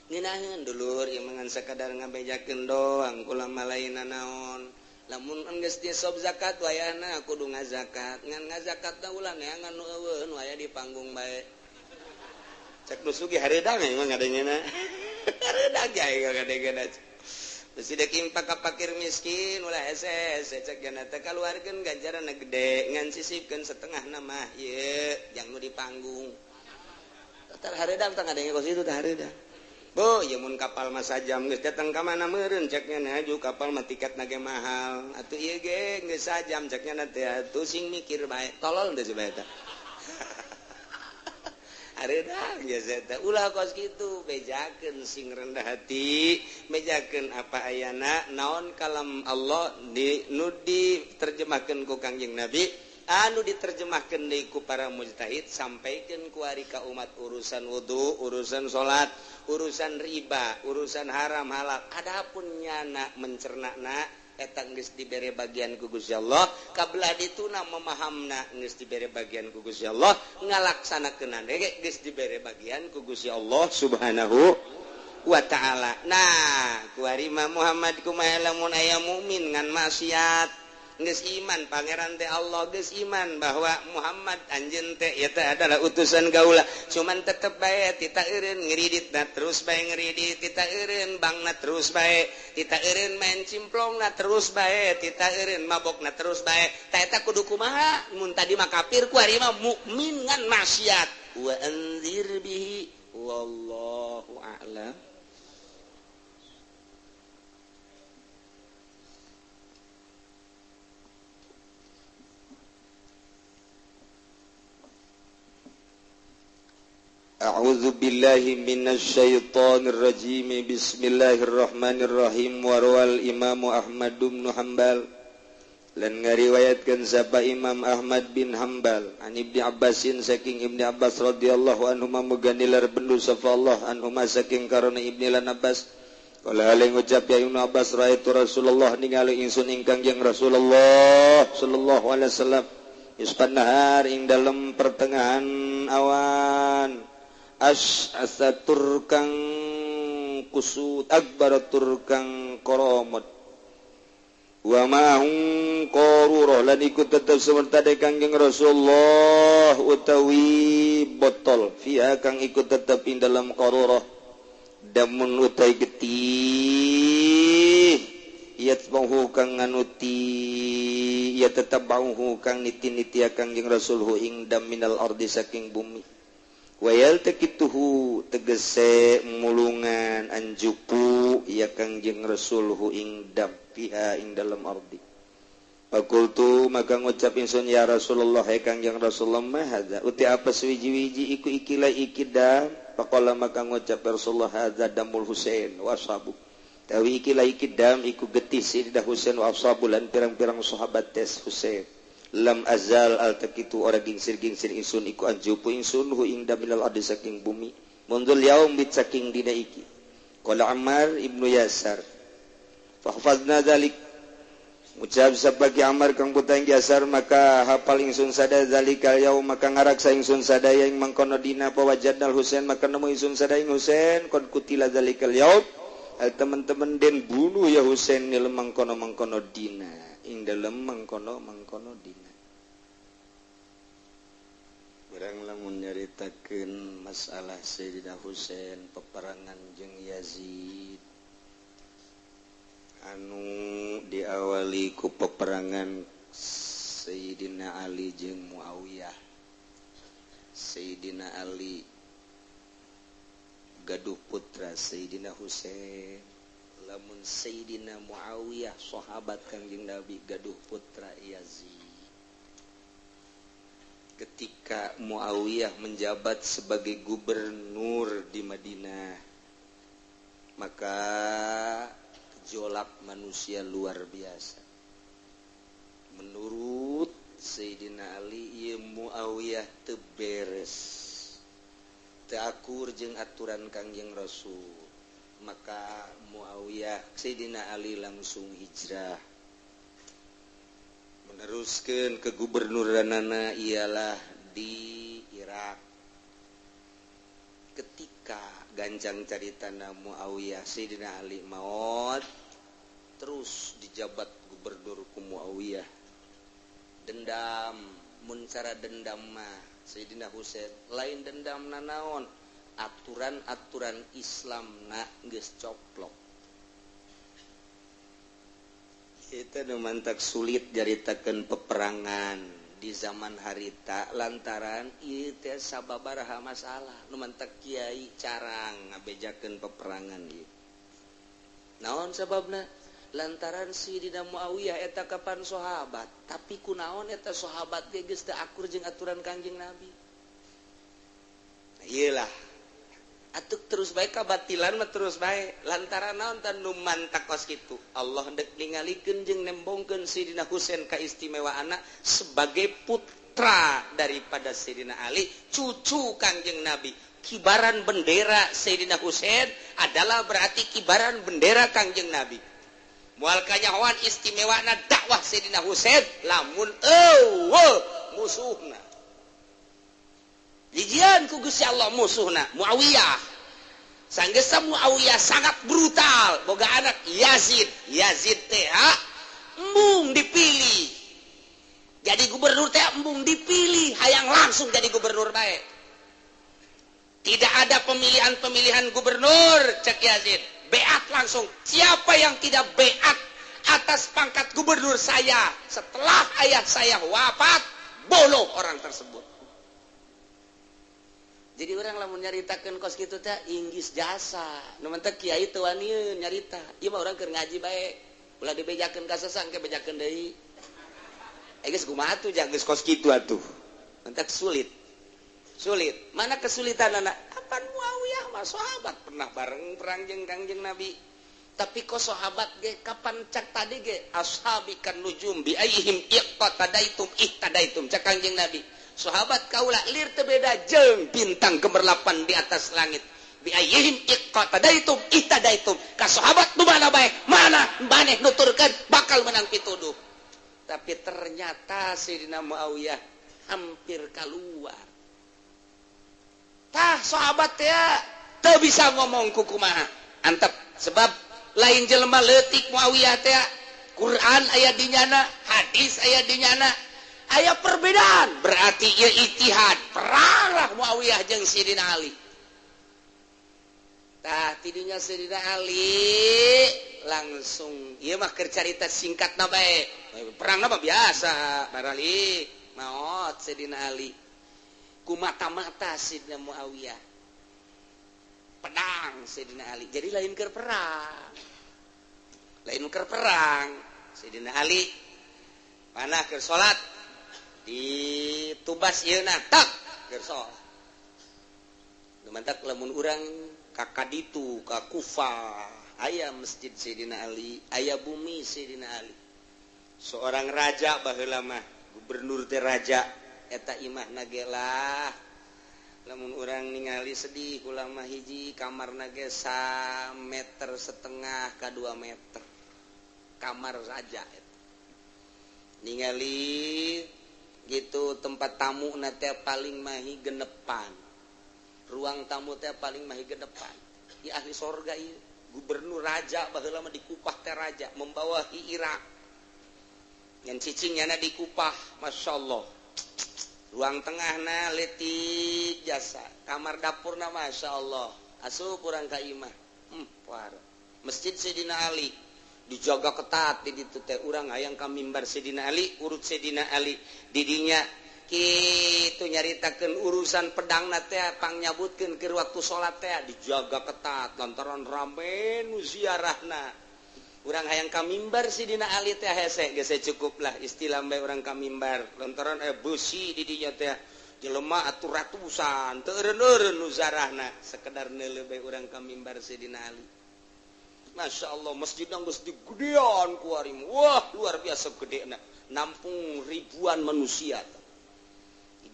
ngeunaheun dulur ieu mangan sakadar ngabejakeun doang kula mah lain naon. Lamun enggeus sob zakat wayahna kudu ngazakat, ngan ngazakatna ulah neangan nu eueuh nu aya di panggung bae. Cek nu sugih hareudang emang ngadengena. Hareudang ge ngadengena. Besi dek impak ka pakir miskin ulah hese-hese cek jana teh kaluarkeun ganjaranna gede ngan sisipkeun setengahna mah ieu jang nu di panggung. Tar hareudang teh ngadenge kos itu teh hareudang. Bu, ya mun kapal mah sajam geus datang ka mana meureun ceknya na ju kapal mah tiketna ge mahal. Atuh ieu ge geus sajam ceknya na teh atuh sing mikir bae. Tolol teh si bae teh. Hareudang geus eta. Ulah kos kitu, bejakeun sing rendah hati, bejakeun apa ayana naon kalam Allah di nu diterjemahkeun ku Kangjeng Nabi, anu diterjemahkeun deui ku para mujtahid, sampaikeun ku ari ka umat urusan wudu, urusan salat, urusan riba, urusan haram halal. Adapun nyana mencernana eta geus dibere bagian ku Gusti Allah, kabelah dituna memahamna geus dibere bagian ku Gusti Allah, ngalaksanakeunna ge geus dibere bagian ku Gusti Allah Subhanahu wa taala. Nah, ku ari mah Muhammad kumaha lamun aya mukmin ngan maksiat geus iman pangeran teh Allah, geus iman bahwa Muhammad anjeun teh ieu teh adalah utusan gaula, cuman tetep bae tita eureun ngiriditna terus bae ngiridit, tita eureun bangna terus bae, tita eureun main cimplongna terus bae, tita eureun mabokna terus bae. Ta eta kudu kumaha mun tadi mah kafir ku ari mah mukmin ngan maksiat. Wa anzir bihi wallahu a'lam. A'udzu billahi minasyaitonir rajim. Bismillahirrahmanirrahim. Wa rawal Imam Ahmad bin Hanbal lan ngariwayatkeun sapa Imam Ahmad bin Hanbal an Ibnu Abbasin saking Ibnu Abbas radhiyallahu anhuma muganilar bendu sapa Allah anhuma saking karena Ibnu lan Abbas. Qala alai ngucap ya Ibnu Abbas raaitu Rasulullah ningali ingsun ingkang jeung Rasulullah sallallahu alaihi wasallam ispan nahar ing dalem pertengahan awan as'asatur kang kusut akbaratur kang koromot wa ma'hum qarurah lan ikut tetep semerta de Kangjeng Rasulullah utawi botol fiha kang ikut tetep ing dalam qarurah damun utai getih yatbahu kang nganuti ya tetep bauhu kang niti-niti Kangjeng Rasulhu ing dam minal ardi saking bumi wayal tekituhu tegese mulungan anjupu ya Kangjeng Rasulhu ing dam fiha ing dalam ardi. Fakultu maka ngucap ingsun ya Rasulullah hai Kangjeng Rasulullah ma hadza uti apa suwiji-wiji iku ikilah iki dam. Faqala maka ngucap Rasulullah hadza damul Husain wa ashabu tawi ikilah iki dam iku getih Sayyidah Husain wa ashabu lan pirang-pirang sahabat tes Husain. Lam azal al takitu ora gingsir-gingsir ingsun iku anjupu ingsun hu ing daminal ardi saking bumi munzul yaum bit saking dina iki. Qala Ammar ibnu Yasar fahfazna dzalik ucap sabagi Ammar kang putang Yasar maka hafal ingsun sada zalikal yaum maka ngaraksa ingsun sadaya ing mangkono dina pawajadnal Husain maka nemu ingsun sadaya ing Husain qad kutila zalikal yaum al teman-teman den bunuh ya Husain nil mangkono-mangkono dina ing dalem mangkono-mangkono dina. Urang lamun nyaritakeun masalah Sayyidina Husain peperangan jeung Yazid anu diawali ku peperangan Sayyidina Ali jeung Muawiyah. Sayyidina Ali gaduh putra Sayyidina Husain, lamun Sayyidina Muawiyah sahabat Kangjeng Nabi gaduh putra Yazid. Ketika Muawiyah menjabat sebagai gubernur di Madinah, maka gejolak manusia luar biasa. Menurut Sayyidina Ali, ieu Muawiyah teu beres, teu akur jeung aturan Kangjeng Rasul. Maka Muawiyah, Sayyidina Ali langsung hijrah, meneruskan kegubernuranana ialah di Irak. Ketika gancang caritana Muawiyah, Sayyidina Ali maut, terus dijabat gubernur ku Muawiyah. Dendam, mun cara dendam mah Sayyidina Husain lain dendam nanaon, aturan-aturan Islam na geus coplok. Itu nu mantak sulit nyaritakeun peperangan di zaman harita lantaran ieu teh sababaraha masalah. Nu mantak kiai carang ngabejakeun peperangan ieu. Naon sababna? Lantaran Sayyidina Muawiyah eta kapan sahabat, tapi kunaon eta sahabat ge geus teu akur jeung aturan Kangjeng Nabi. Nah, ieu lah. Atuk terus bae kabatilan mah terus bae lantaran naon tan nu mantak kos kitu. Allah dek ningalikeun jeung nembongkeun Sayyidina Husain kaistimewaanna sebagai putra daripada Sayyidina Ali, cucu Kangjeng Nabi. Kibaran bendera Sayyidina Husain adalah berarti kibaran bendera Kangjeng Nabi. Moal kanyahoan istimewana dakwah Sayyidina Husain lamun eueuh musuhna. Dijian ku Gusti Allah musuhna Muawiyah. Sanggeus Muawiyah sangat brutal, boga anak Yazid. Yazid teh embung dipilih. Jadi gubernur teh embung dipilih, hayang langsung jadi gubernur bae. Tidak ada pemilihan-pemilihan gubernur cek Yazid. Beat langsung. Siapa yang tidak beat atas pangkat gubernur saya setelah ayah saya wafat, bunuh orang tersebut. Jadi orang lamun nyaritakeun kos kitu teh inggis jasa. Nu mantek kiai teu wanieun nyarita. Ieu mah urang keur ngaji bae. Ulah dibejakeun ka sesang ke bejakeun deui. Geus kumaha atuh jang geus kos kitu atuh. Mantek sulit. Sulit. Mana kesulitanana? Apan Muawiyah mah sahabat pernah bareng perang jeung Kangjeng Nabi. Tapi kok sahabat ge kapan cak tadi ge ashabi kan nujum bi aihim iqtadaitum ihtadaitum cak Kangjeng Nabi. Sahabat kaula lir teu beda jeung bintang gemerlapan di atas langit. Bi ayyihim iqtadaitum ihtadaitum. Ka sahabat nu mana bae, mana maneh nuturkeun bakal menang pituduh. Tapi ternyata Sayyidina Muawiyah hampir keluar. Tah sahabat teh teu bisa ngomong ku kumaha. Antep sebab lain jelema leutik Muawiyah teh. Quran aya di nyana, hadis aya di nyana. Aya perbedaan, berarti ieu ijtihad. Peranglah Muawiyah jeung Sayyidina Ali. Tah tidinya Sayyidina Ali langsung ieu mah keur carita singkatna bae. Perangna mah biasa, barali maot Sayyidina Ali. Ku mata-mata Sayyidina Muawiyah. Pedang Sayyidina Ali. Jadi lain keur perang. Lain keur perang Sayyidina Ali mana keur salat di tubas ieu na tak keur salat. Nu mantak lamun urang ka kaditu ka Kufah aya masjid Sayyidina Ali, aya bumi Sayyidina Ali. Seorang raja baheula mah, gubernur teh raja eta imahna ge lah. Lamun urang ningali sedih kula mah hiji kamarna ge 1,5 meter ka 2 meter. Kamar raja eta. Ningali gitu tempat tamu na teh paling mahi genepan. Ruang tamu teh paling mahi genepan. Ya ahli sorga ieu, gubernur raja baheula mah di Kupah teh raja membawahi Irak. Ngan cicing nyana di Kupah, Masya Allah. Ruang tengahna leutik jasa, kamar dapurna Masya Allah. Asup urang ka imah. Masjid Sayyidina Ali dijaga ketat di ditu teh. Urang hayang ka mimbar Sayyidina Ali, urut Sayyidina Ali didinya kitu nyaritakeun urusan pedangna teh pangnyabutkeun keur waktu salat teh dijaga ketat lantaran rame nu ziarahna. Urang hayang ka mimbar Sidina Ali teh hese geus cukup lah istilah bae urang ka mimbar lantaran beusi di dinya teh. Jelema atuh ratusan teu eureun-eureun nu zarahna sekedar neuleuh bae urang ka mimbar Sayyidina Ali. Masya Allah, masjidna geus digedean ku ari. Wah, luar biasa gedena, nampung ribuan manusia.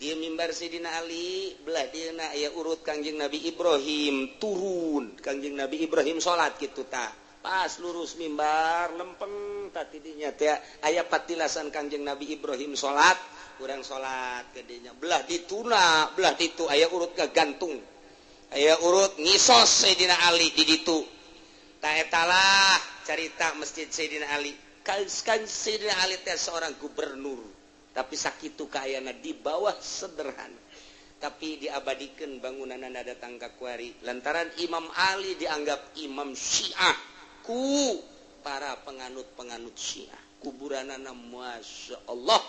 Dia mimbar Sayyidina Ali, belah dieuna aya urut Kangjeng Nabi Ibrahim turun. Kangjeng Nabi Ibrahim salat kitu tah. Pas lurus mimbar lempeng tah tidinya teh aya patilasan Kangjeng Nabi Ibrahim salat, urang salat gedenya. Belah dituna, belah ditu aya urut gagantung. Aya urut ngisos Sayyidina Ali di ditu. Tah eta lah carita Masjid Sayyidina Ali. Kan Sayyidina Ali teh seorang gubernur, tapi sakitu kaayana di bawah sederhana, tapi diabadikan bangunanana datang ka kuari lantaran Imam Ali dianggap imam Syiah ku para penganut-penganut Syiah. Kuburanana Masya Allah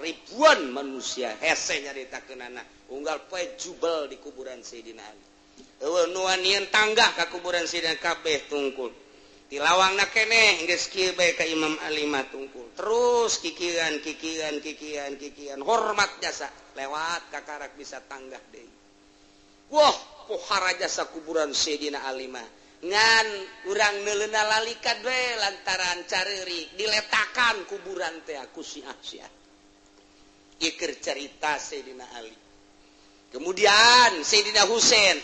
ribuan manusia hese nyaritakeunana unggal poe jubel di kuburan Sayyidina Ali. Eueuh nu wanian tangga ka kuburan Sayyidina kabeh tungkul. Ti lawangna keneh geus kieu bae ka Imam Ali mah tungkul. Terus kikian kikian kikian kikian hormat jasa lewat kakarak bisa tanggah deui. Wah, pohara jasa kuburan Sayyidina Ali mah. Ngan urang neuleuna lalikat we lantaran careurik diletakan kuburan teh ku Syiah-Syiah. Ieu keur carita Sayyidina Ali. Kemudian Sayyidina Husain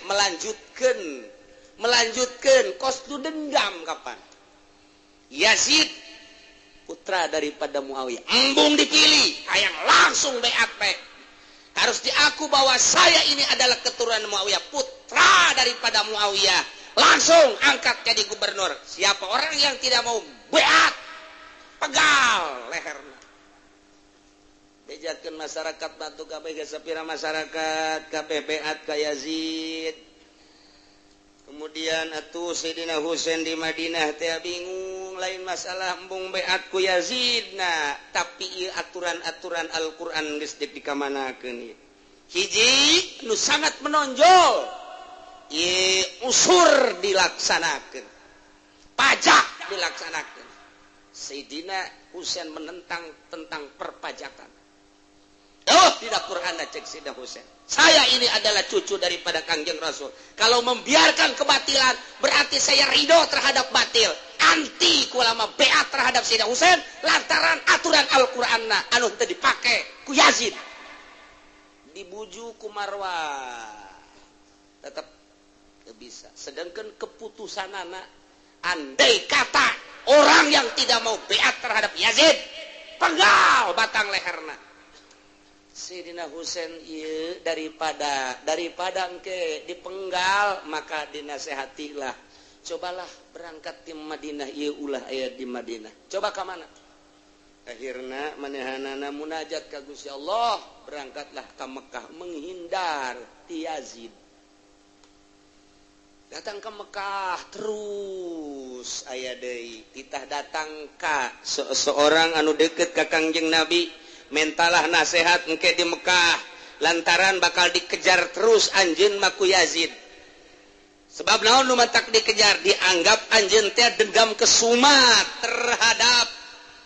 melanjutkan kos tu dendam kapan Yazid putra daripada Muawiyah embung dipilih hayang langsung beat bae. Harus diaku bahwa saya ini adalah keturunan Muawiyah, putra daripada Muawiyah, langsung angkat jadi gubernur. Siapa orang yang tidak mau beat, pegal leherna. Bejakeun masyarakat batu kabeh geus sapira masyarakat kabeh beat ka Yazid. Kemudian atuh Sayyidina Husain di Madinah teh bingung, lain masalah embung beat ku Yazid na, tapi ieu aturan-aturan Al-Qur'an geus dikamanakeun ieu. Hiji nu sangat menonjol, ieu usur dilaksanakeun, pajak dilaksanakeun. Sayyidina Husain menentang tentang perpajakan. Oh, tidak Quran cek Sayyidina Husain. Saya ini adalah cucu daripada Kangjeng Rasul. Kalau membiarkan kebatilan, berarti saya ridho terhadap batil. Anti kulama beat terhadap Sayyidina Husain lantaran aturan Al-Qur'anna anu teu dipake ku Yazid. Dibujuk ku Marwah. Tetap teu bisa. Sedangkan keputusanana andai kata orang yang tidak mau beat terhadap Yazid, penggal batang leherna. Sayyidina Husain ieu daripada engke dipenggal maka dinasehatilah, cobalah berangkat di Madinah ieu ulah aya di Madinah, coba ka mana. Akhirna manehanana munajat ka Gusti Allah, berangkatlah ka Mekah menghindar ti Yazid. Datang ke Mekah terus aya deui titah datang ka seorang anu deukeut ka Kangjeng Nabi, mentalah nasihat engke di Mekah lantaran bakal dikejar terus anjeun mah ku Yazid. Sebab naon nu matak dikejar, dianggap anjeun teh dendam kesumat terhadap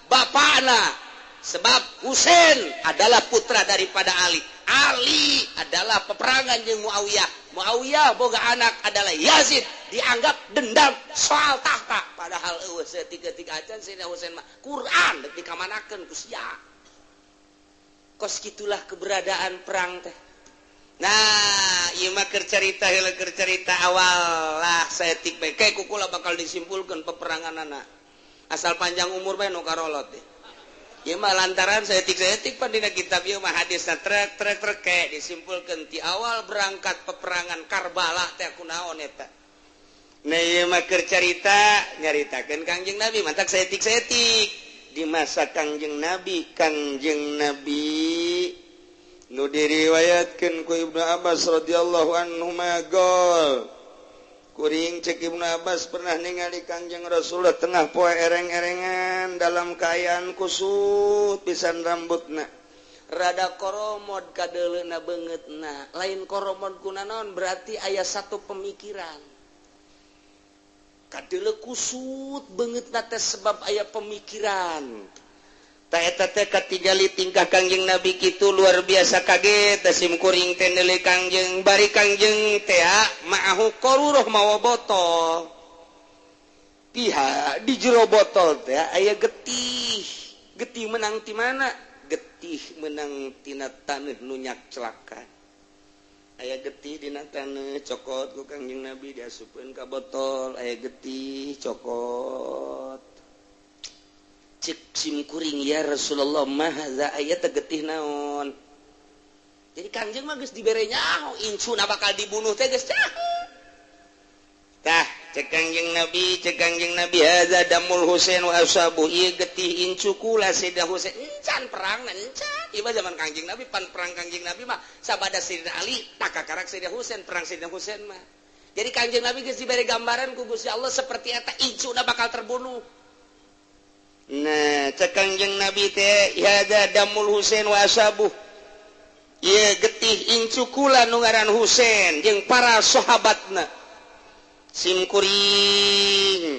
bapakna. Sebab Husain adalah putra daripada Ali, Ali adalah peperangan jeung Muawiyah, Muawiyah boga anak adalah Yazid, dianggap dendam soal tahta. Padahal eueuh saeutik-eutik acan Sayyidina Husain mah Quran dek dikamanakeun ku sia. Kos gitulah keberadaan perang teh. Nah, ieu mah keur carita heula, keur carita awal lah saeutik bae. Kayak kukula bakal disimpulkeun peperanganana. Asal panjang umur bae nu karolot deh. Ieu mah lantaran saeutik-saeutik pan dina kitab ieu mah hadisna trek trek trek kayak disimpulkeun ti awal berangkat peperangan Karbala teh kunaon eta. Nah, ieu mah keur carita nyaritakeun Kangjeng Nabi mantak saeutik-saeutik. Di masa Kangjeng Nabi, Kangjeng Nabi nu diriwayatkeun ku Ibnu Abbas radhiyallahu anhu magol. Kuring cek Ibnu Abbas pernah ningali Kangjeng Rasulullah tengah poe ereng-erengan dalam kaayaan kusut pisan rambutna. Rada koromod kadeuleuna beungeutna. Lain koromod kunanaon berarti aya satu pemikiran. Kadeuleu kusut beungeutna teh sebab aya pemikiran. Ta eta teh katingali tingkah Kangjeng Nabi kitu luar biasa kaget teh sim kuring teh neuleuh Kangjeng bari Kangjeng teh ma'ahu qaruroh mawa botol. Pihak di jero botol teh aya getih. Getih menang ti mana? Getih menang tina taneuh nu nyakclakan. Aya getih dina taneuh cokot ku Kangjeng Nabi diasupkeun ka botol, aya getih cokot. Cek sim kuring ya Rasulullah mahaza aya teh getih naon. Jadi Kangjeng mah geus dibere nyaho incuna bakal dibunuh teh geus nyaho. Tah cek Kangjeng Nabi hadza damul Husain wa ashabu ieu getih incu kula Sayyidina Husain encan perang encan. Ieu mah zaman Kangjeng Nabi pan perang Kangjeng Nabi mah sabada Sayyidina Ali takakarak Sayyidina Husain perang Sayyidina Husain mah. Jadi Kangjeng Nabi geus dibere gambaran ku Gusti Allah seperti eta incuna bakal terbunuh. Nah, cek Kangjeng Nabi teh hadza damul Husain wa ashabu. Ieu getih incu kula nu ngaran Husain jeung para sahabatna. Sim kuring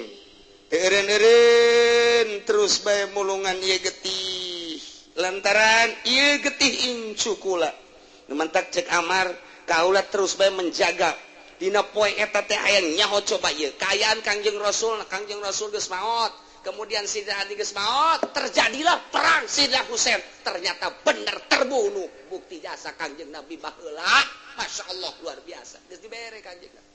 teu eureun-eureun terus bae mulungan ieu getih. Lantaran ieu getih incu kula. Nu mantak cek Amar kaula terus bae menjaga dina poe eta teh aya nyaho coba ieu kaayaan Kangjeng Rasul, Kangjeng Rasul geus maot. Kemudian Sayyidina Ali geus maot, terjadilah perang Sayyidina Husain. Ternyata benar terbunuh. Bukti jasa Kangjeng Nabi baheula, Masya Allah luar biasa. Geus dibere Kangjeng Nabi.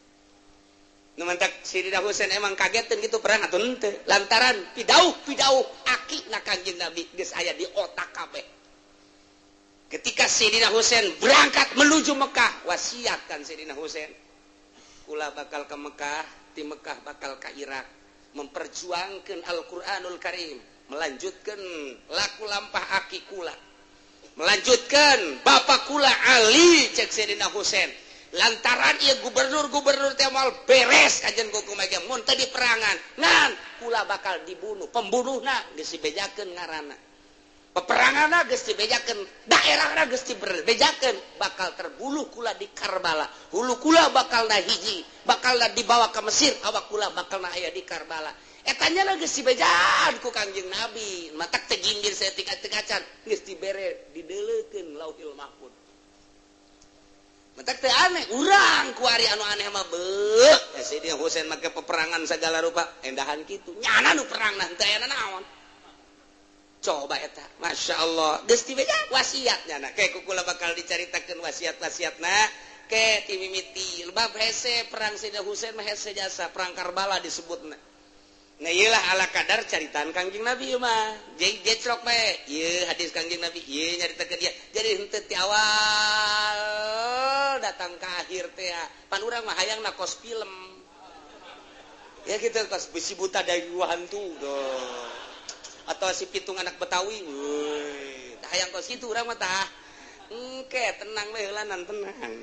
Nu mantak Sayyidina Husain emang kageteun gitu perang atuh henteu. Lantaran pidauh-pidauh akina Kangjeng Nabi geus aya di otak kabeh. Ketika Sayyidina Husain berangkat menuju Mekah, wasiat kan Sayyidina Husain. Kula bakal ke Mekah, di Mekah bakal ke Irak. Memperjuangkan Al-Qur'anul Karim, melanjutkan laku lampah aki kula, melanjutkan bapak kula Ali cek Sayyidina Husain. Lantaran ieu gubernur-gubernur teh moal beres kajian kumaha mun teu diperangan, ngan kula bakal dibunuh, pembunuhna geus dibejakeun ngaranna. Peperanganna geus dibejakeun, daerahna geus dibejakeun, bakal terbunuh kula di Karbala. Hulu kula bakal na hiji, bakal dibawa ke Mesir, awak kula bakal na aya di Karbala. Eta nya geus dibejaan ku Kangjeng Nabi, matak teh ginggir saeutik acan geus dibere dideuleukeun Lauhil Mahfuz. Matak teh aneh, urang ku ari anu aneh mah beuh. Ya Sayyidina Husain make peperangan segala rupa, endahan kitu. Nyana nu perangna henteu aya naon. Coba eta, Masya Allah, geus dibejaan wasiat nyana. Ke kukula bakal dicaritakeun wasiat-wasiatna. Ke timimiti bab hese perang Sayyidina Husain mah hese jasa perang Karbala disebutna. Nah ieulah ala kadar caritaan Kangjeng Nabi ieu mah. Jadi gecrok bae. Ieu hadis Kangjeng Nabi ieu nyaritakeun dia. Jadi henteu ti awal datang ke akhir teh. Pan urang mah hayangna kos film. Ya gitu kos besi buta dari dua hantu. Duh. Atau si pitung anak Betawi. Woi, tah hayang kos kitu urang mah tah. Engke tenang we heulanan tenang.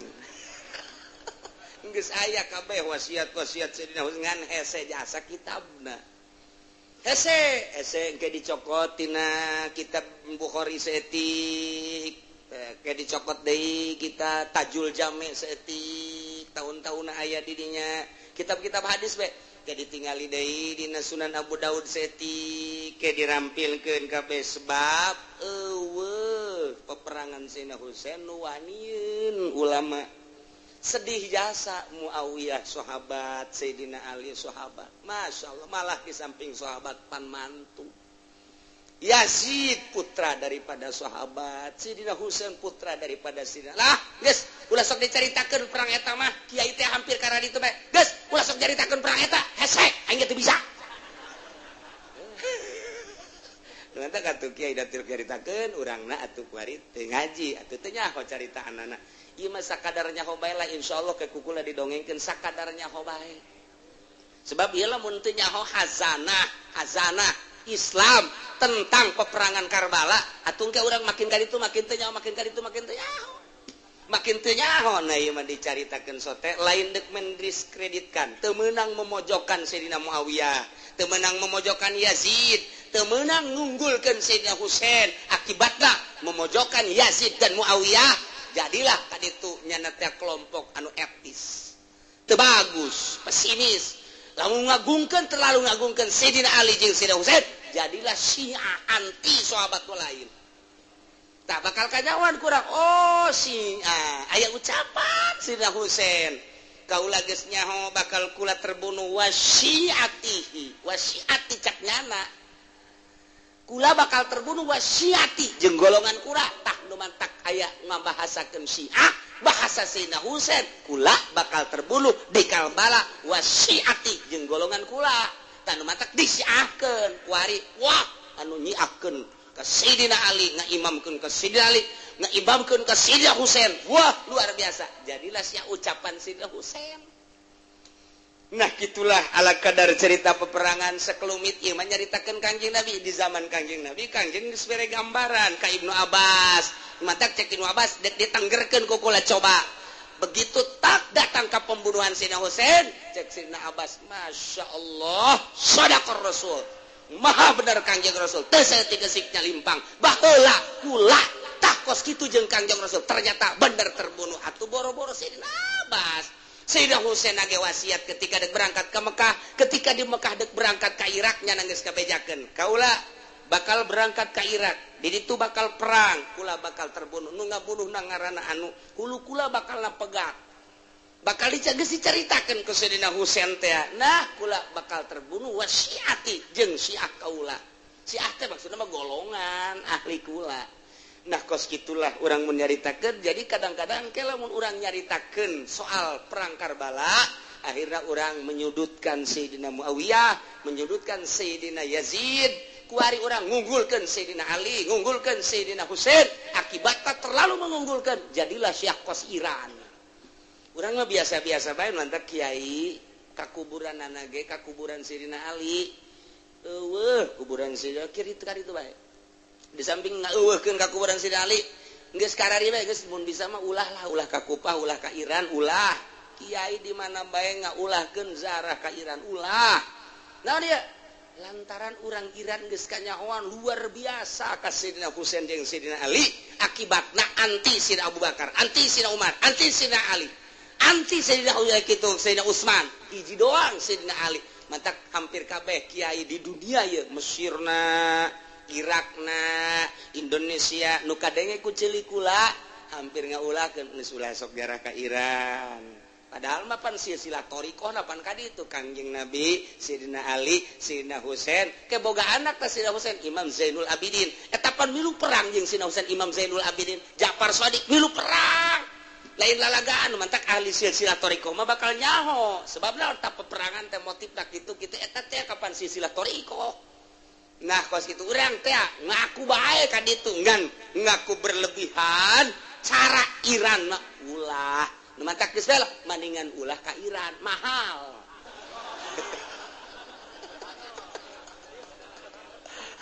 Geus aya kabeh wasiat-wasiat Sayyidina Husain ngan hese jasa kitabna. Hese, hese engke dicokot tina kitab Bukhari saeutik, engke dicokot deui kita Tajul Jami saeutik, tahun-tahunna aya di dinya. Kitab-kitab hadis we ke ditingali deui dina Sunan Abu Daud saeutik, ke dirampilkeun kabeh sebab eueuh peperangan Sayyidina Husain nu wanieun ulama. Sedih jasa Muawiyah sahabat, Sayyidina Ali sahabat. Masya Allah, malah di samping sahabat pan mantu. Yazid putra daripada sahabat, Sayyidina Husain putra daripada Sayyidina. Lah, geus, ulah sok dicaritakeun perang eta mah, kiai teh hampir karena ditu bae. Geus, ulah sok caritakeun perang eta, hese, aing teu bisa. Nanti katuh kiai da teu caritakeun, urangna atuh kuari teu ngaji, atuh teu nyaho caritaanana. Ieu mah sakadarnya nyaho bae lah, insyaallah ke kukula didongengkeun sakadarnya nyaho bae. Sebab ieu lamun teu nyaho hazanah, hazanah Islam tentang peperangan Karbala, atuh engke urang makin ka ditu makin teu nyaho, makin ka ditu makin teu nyaho. Makin teu nyaho nah ieu mah dicaritakeun sote lain deuk mendiskreditkan, teu meunang memojokkan Sayyidina Muawiyah, teu meunang memojokkan Yazid, teu meunang ngunggulkeun Sayyidina Husain, akibatna memojokkan Yazid dan Muawiyah. Jadilah kaditu nyana teh kelompok anu etis. Teu bagus, pesimis. Lamun ngagungkeun terlalu ngagungkeun Sayyidina Ali jeung Sayyidina Husain, Jadilah Syiah anti sahabat lain. Tak bakal kanyawan kurang. Oh Syiah aya ucapan Sayyidina Husain. Kaula geus nyaho bakal kula terbunuh wasyiatihi. Wasyiati cak nyana. Kula bakal terbunuh wasyiati jeung golongan kula. Tah nu mantak aya ngabahasakeun Syiah bahasa Sayyidina Husain. Kula bakal terbunuh di Karbala wasyiati jeung golongan kula. Tah nu mantak disiahkeun kuari wah anu nyiahkeun ka Sayyidina Ali, ngaimamkeun ka Sayyidina Ali, ngaimamkeun ka Sayyidina Husain. Wah luar biasa. Jadilah sia ucapan Sayyidina Husain. Nah gitulah ala kadar cerita peperangan sekelumit ieu mah nyaritakeun Kangjeng Nabi di zaman Kangjeng Nabi. Kangjeng geus bere gambaran ka Ibnu Abbas. Matak cek Ibnu Abbas dek ditanggerkeun ku kula coba. Begitu tak datang ke pembunuhan Sayyidina Husain, cek Sayyidina Abbas, Masya Allah, shadaqar Rasul. Maha bener Kangjeng Rasul. Teu saeutik geusiknya limpang. Baheula kula tah kos kitu jeung Kangjeng Rasul. Ternyata bener terbunuh. Atuh boro-boro Sayyidina Abbas. Sayyidina Husain age wasiat ketika dek berangkat ke Mekah, ketika di Mekah dek berangkat ke Irak nya geus kabejakeun. Kaula bakal berangkat ke Irak, di ditu bakal perang, kula bakal terbunuh. Nu ngabunuh na ngaranna anu, hulu kula bakal napegak. Bakal geus dicaritakeun ku Sayyidina Husain teh. Nah, kula bakal terbunuh wasiati jeung Syiah kaula. Syiah teh maksudna mah golongan ahli kula. Nah kos gitulah urang mun nyaritakeun. Jadi kadang-kadang ke lamun urang nyaritakeun soal perang Karbala, akhirnya urang menyudutkan Sayyidina Muawiyah, menyudutkan Sayyidina Yazid, kuari urang ngunggulkeun Sayyidina Ali, ngunggulkeun Sayyidina Husain, akibatnya terlalu mengunggulkan, jadilah Syiah kos Iran. Urang mah biasa-biasa bae lantak kiai kakuburanana ge kakuburan Sayyidina Ali. Eueuh kuburan Sayyidina kiri itu bae. Di samping ngeueuhkeun ka kuburan Sayyidina Ali, geus karari bae geus mun bisa mah ulah lah, ulah ka Kupah, ulah ka Iran, ulah. Kiai di mana bae ngaulahkeun zarah ka Iran, ulah. Nah dia lantaran urang Iran geus kanyahoan luar biasa ka Sayyidina Husain jeung Sayyidina Ali, akibatna anti Sayyidina Abu Bakar, anti Sayyidina Umar, anti Sayyidina Ali, anti Sayyidina Uya kitu, Sayyidina Utsman, hiji doang Sayyidina Ali. Mantak hampir kabeh kiai di dunia ye, Mesirna, Irakna, Indonesia nu kadenge ku ceuli kula hampir ngaulahkeun geus ulah sok jarah ka Iran. Padahal mah pan silsilah thariqah pan ka ditu Kangjeng Nabi, Sayyidina Ali, Sayyidina Husain, ke boga anak teh Sayyidina Husain Imam Zainul Abidin. Eta pan milu perang jeung Sayyidina Husain Imam Zainul Abidin, Ja'far Shadiq milu perang. Lain lalagaan mantak ahli silsilah thariqah mah bakal nyaho. Sebabna tah peperangan teh motifna kitu-kitu eta teh kapan silsilah thariqah. Nah kos kitu urang teh ngaku bae ka ditu ngan ngaku berlebihan cara Iran mah ulah. Nu mantak geus bae mendingan ulah ka Iran mahal.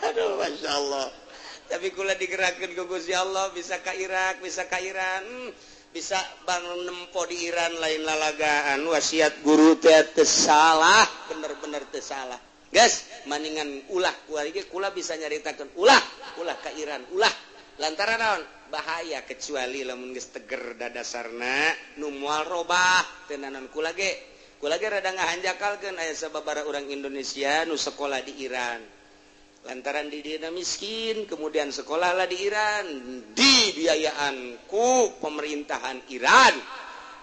Aduh Masya Allah. Tapi kula digerakkeun ku Gusti Allah bisa ka Irak, bisa ka Iran, bisa bangun nempo di Iran lain lalagaan. Wasiat guru teh teu salah, bener-bener teu salah. Guys, maningan ulah kuari ge kula bisa nyaritakeun ulah, ulah ka Iran, ulah. Lantaran naon? Bahaya kecuali lamun geus teger dadasarna nu moal robah teu naon kula ge. Kula ge rada ngahanjakalkeun aya sababaraha urang Indonesia nu sekolah di Iran. Lantaran di dieuna miskin, kemudian sekolahlah di Iran, dibiayaan ku pemerintahan Iran.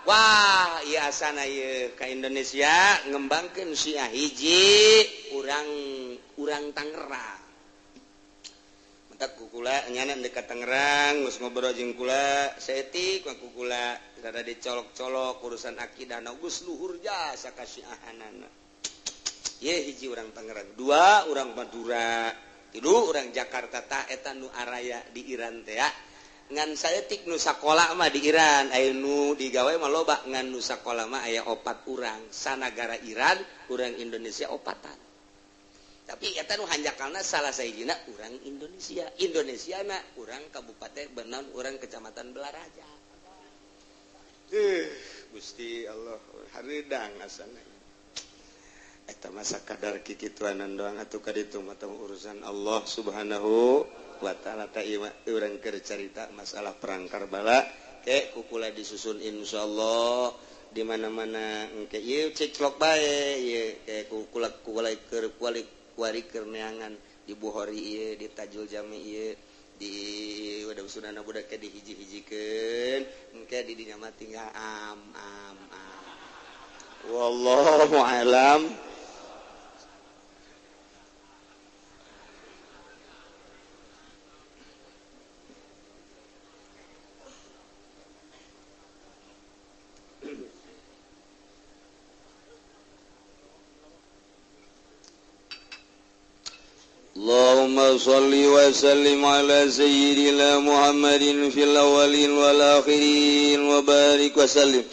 Wah, ieu asana ieu ka Indonesia ngembangkeun Syiah hiji urang Tangerang. Mentak ku kula nyana dekat Tangerang geus ngobrol jeung kula saeutik ku kula rada dicolok-colok urusan akidah na geus luhur jasa ka Syiahanana. Ye hiji urang Tangerang, dua urang Madura, tilu urang Jakarta tah eta nu araya di Iran teh ya. Ngan saeutik nu sakola mah di Iran, aya nu digawe mah loba, ngan nu sakola mah aya opat urang, sanagara Iran, urang Indonesia opatan. Tapi eta nu hanjakalna salah sahijina urang Indonesia, Indonesiana urang kabupaten Benon, urang kecamatan Belaraja. Gusti Allah hareudang asana. Eta masa kadar kikituanan doang atuh ka ditu mah urusan Allah Subhanahu wa ta'ala. Ta ieu urang keur carita masalah perang Karbala ke kukula disusun insyaallah di mana-mana engke ieu ceklok bae ieu ke kukula kuali keur kuali kuari keur neangan Di Bukhari ieu, di Tajul Jami ieu, di wadah sunana budak ke dihiji-hijikeun, engke di dinya mah tinggal am am am. Wallahu alam. اللهم صل وسلم على سيدنا محمد في الأولين والآخرين وبارك وسلم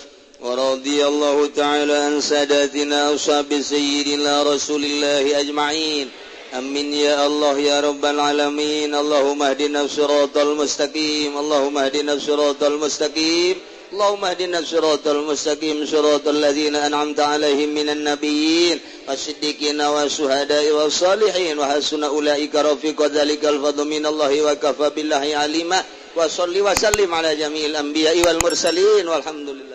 ورضي الله تعالى عن ساداتنا أصحاب سيدنا رسول الله أجمعين آمين يا الله يا رب العالمين. اللهم اهدنا الصراط المستقيم اللهم اهدنا الصراط المستقيم اللهم اهدنا الصراط المستقيم صراط الذين أنعمت عليهم من النبيين والصديقين والشهداء والصالحين وحسن أولئك رفيقا ذلك الفضل من الله وكفى بالله عليما وصل وسلم على جميع الأنبياء والمرسلين والحمد لله.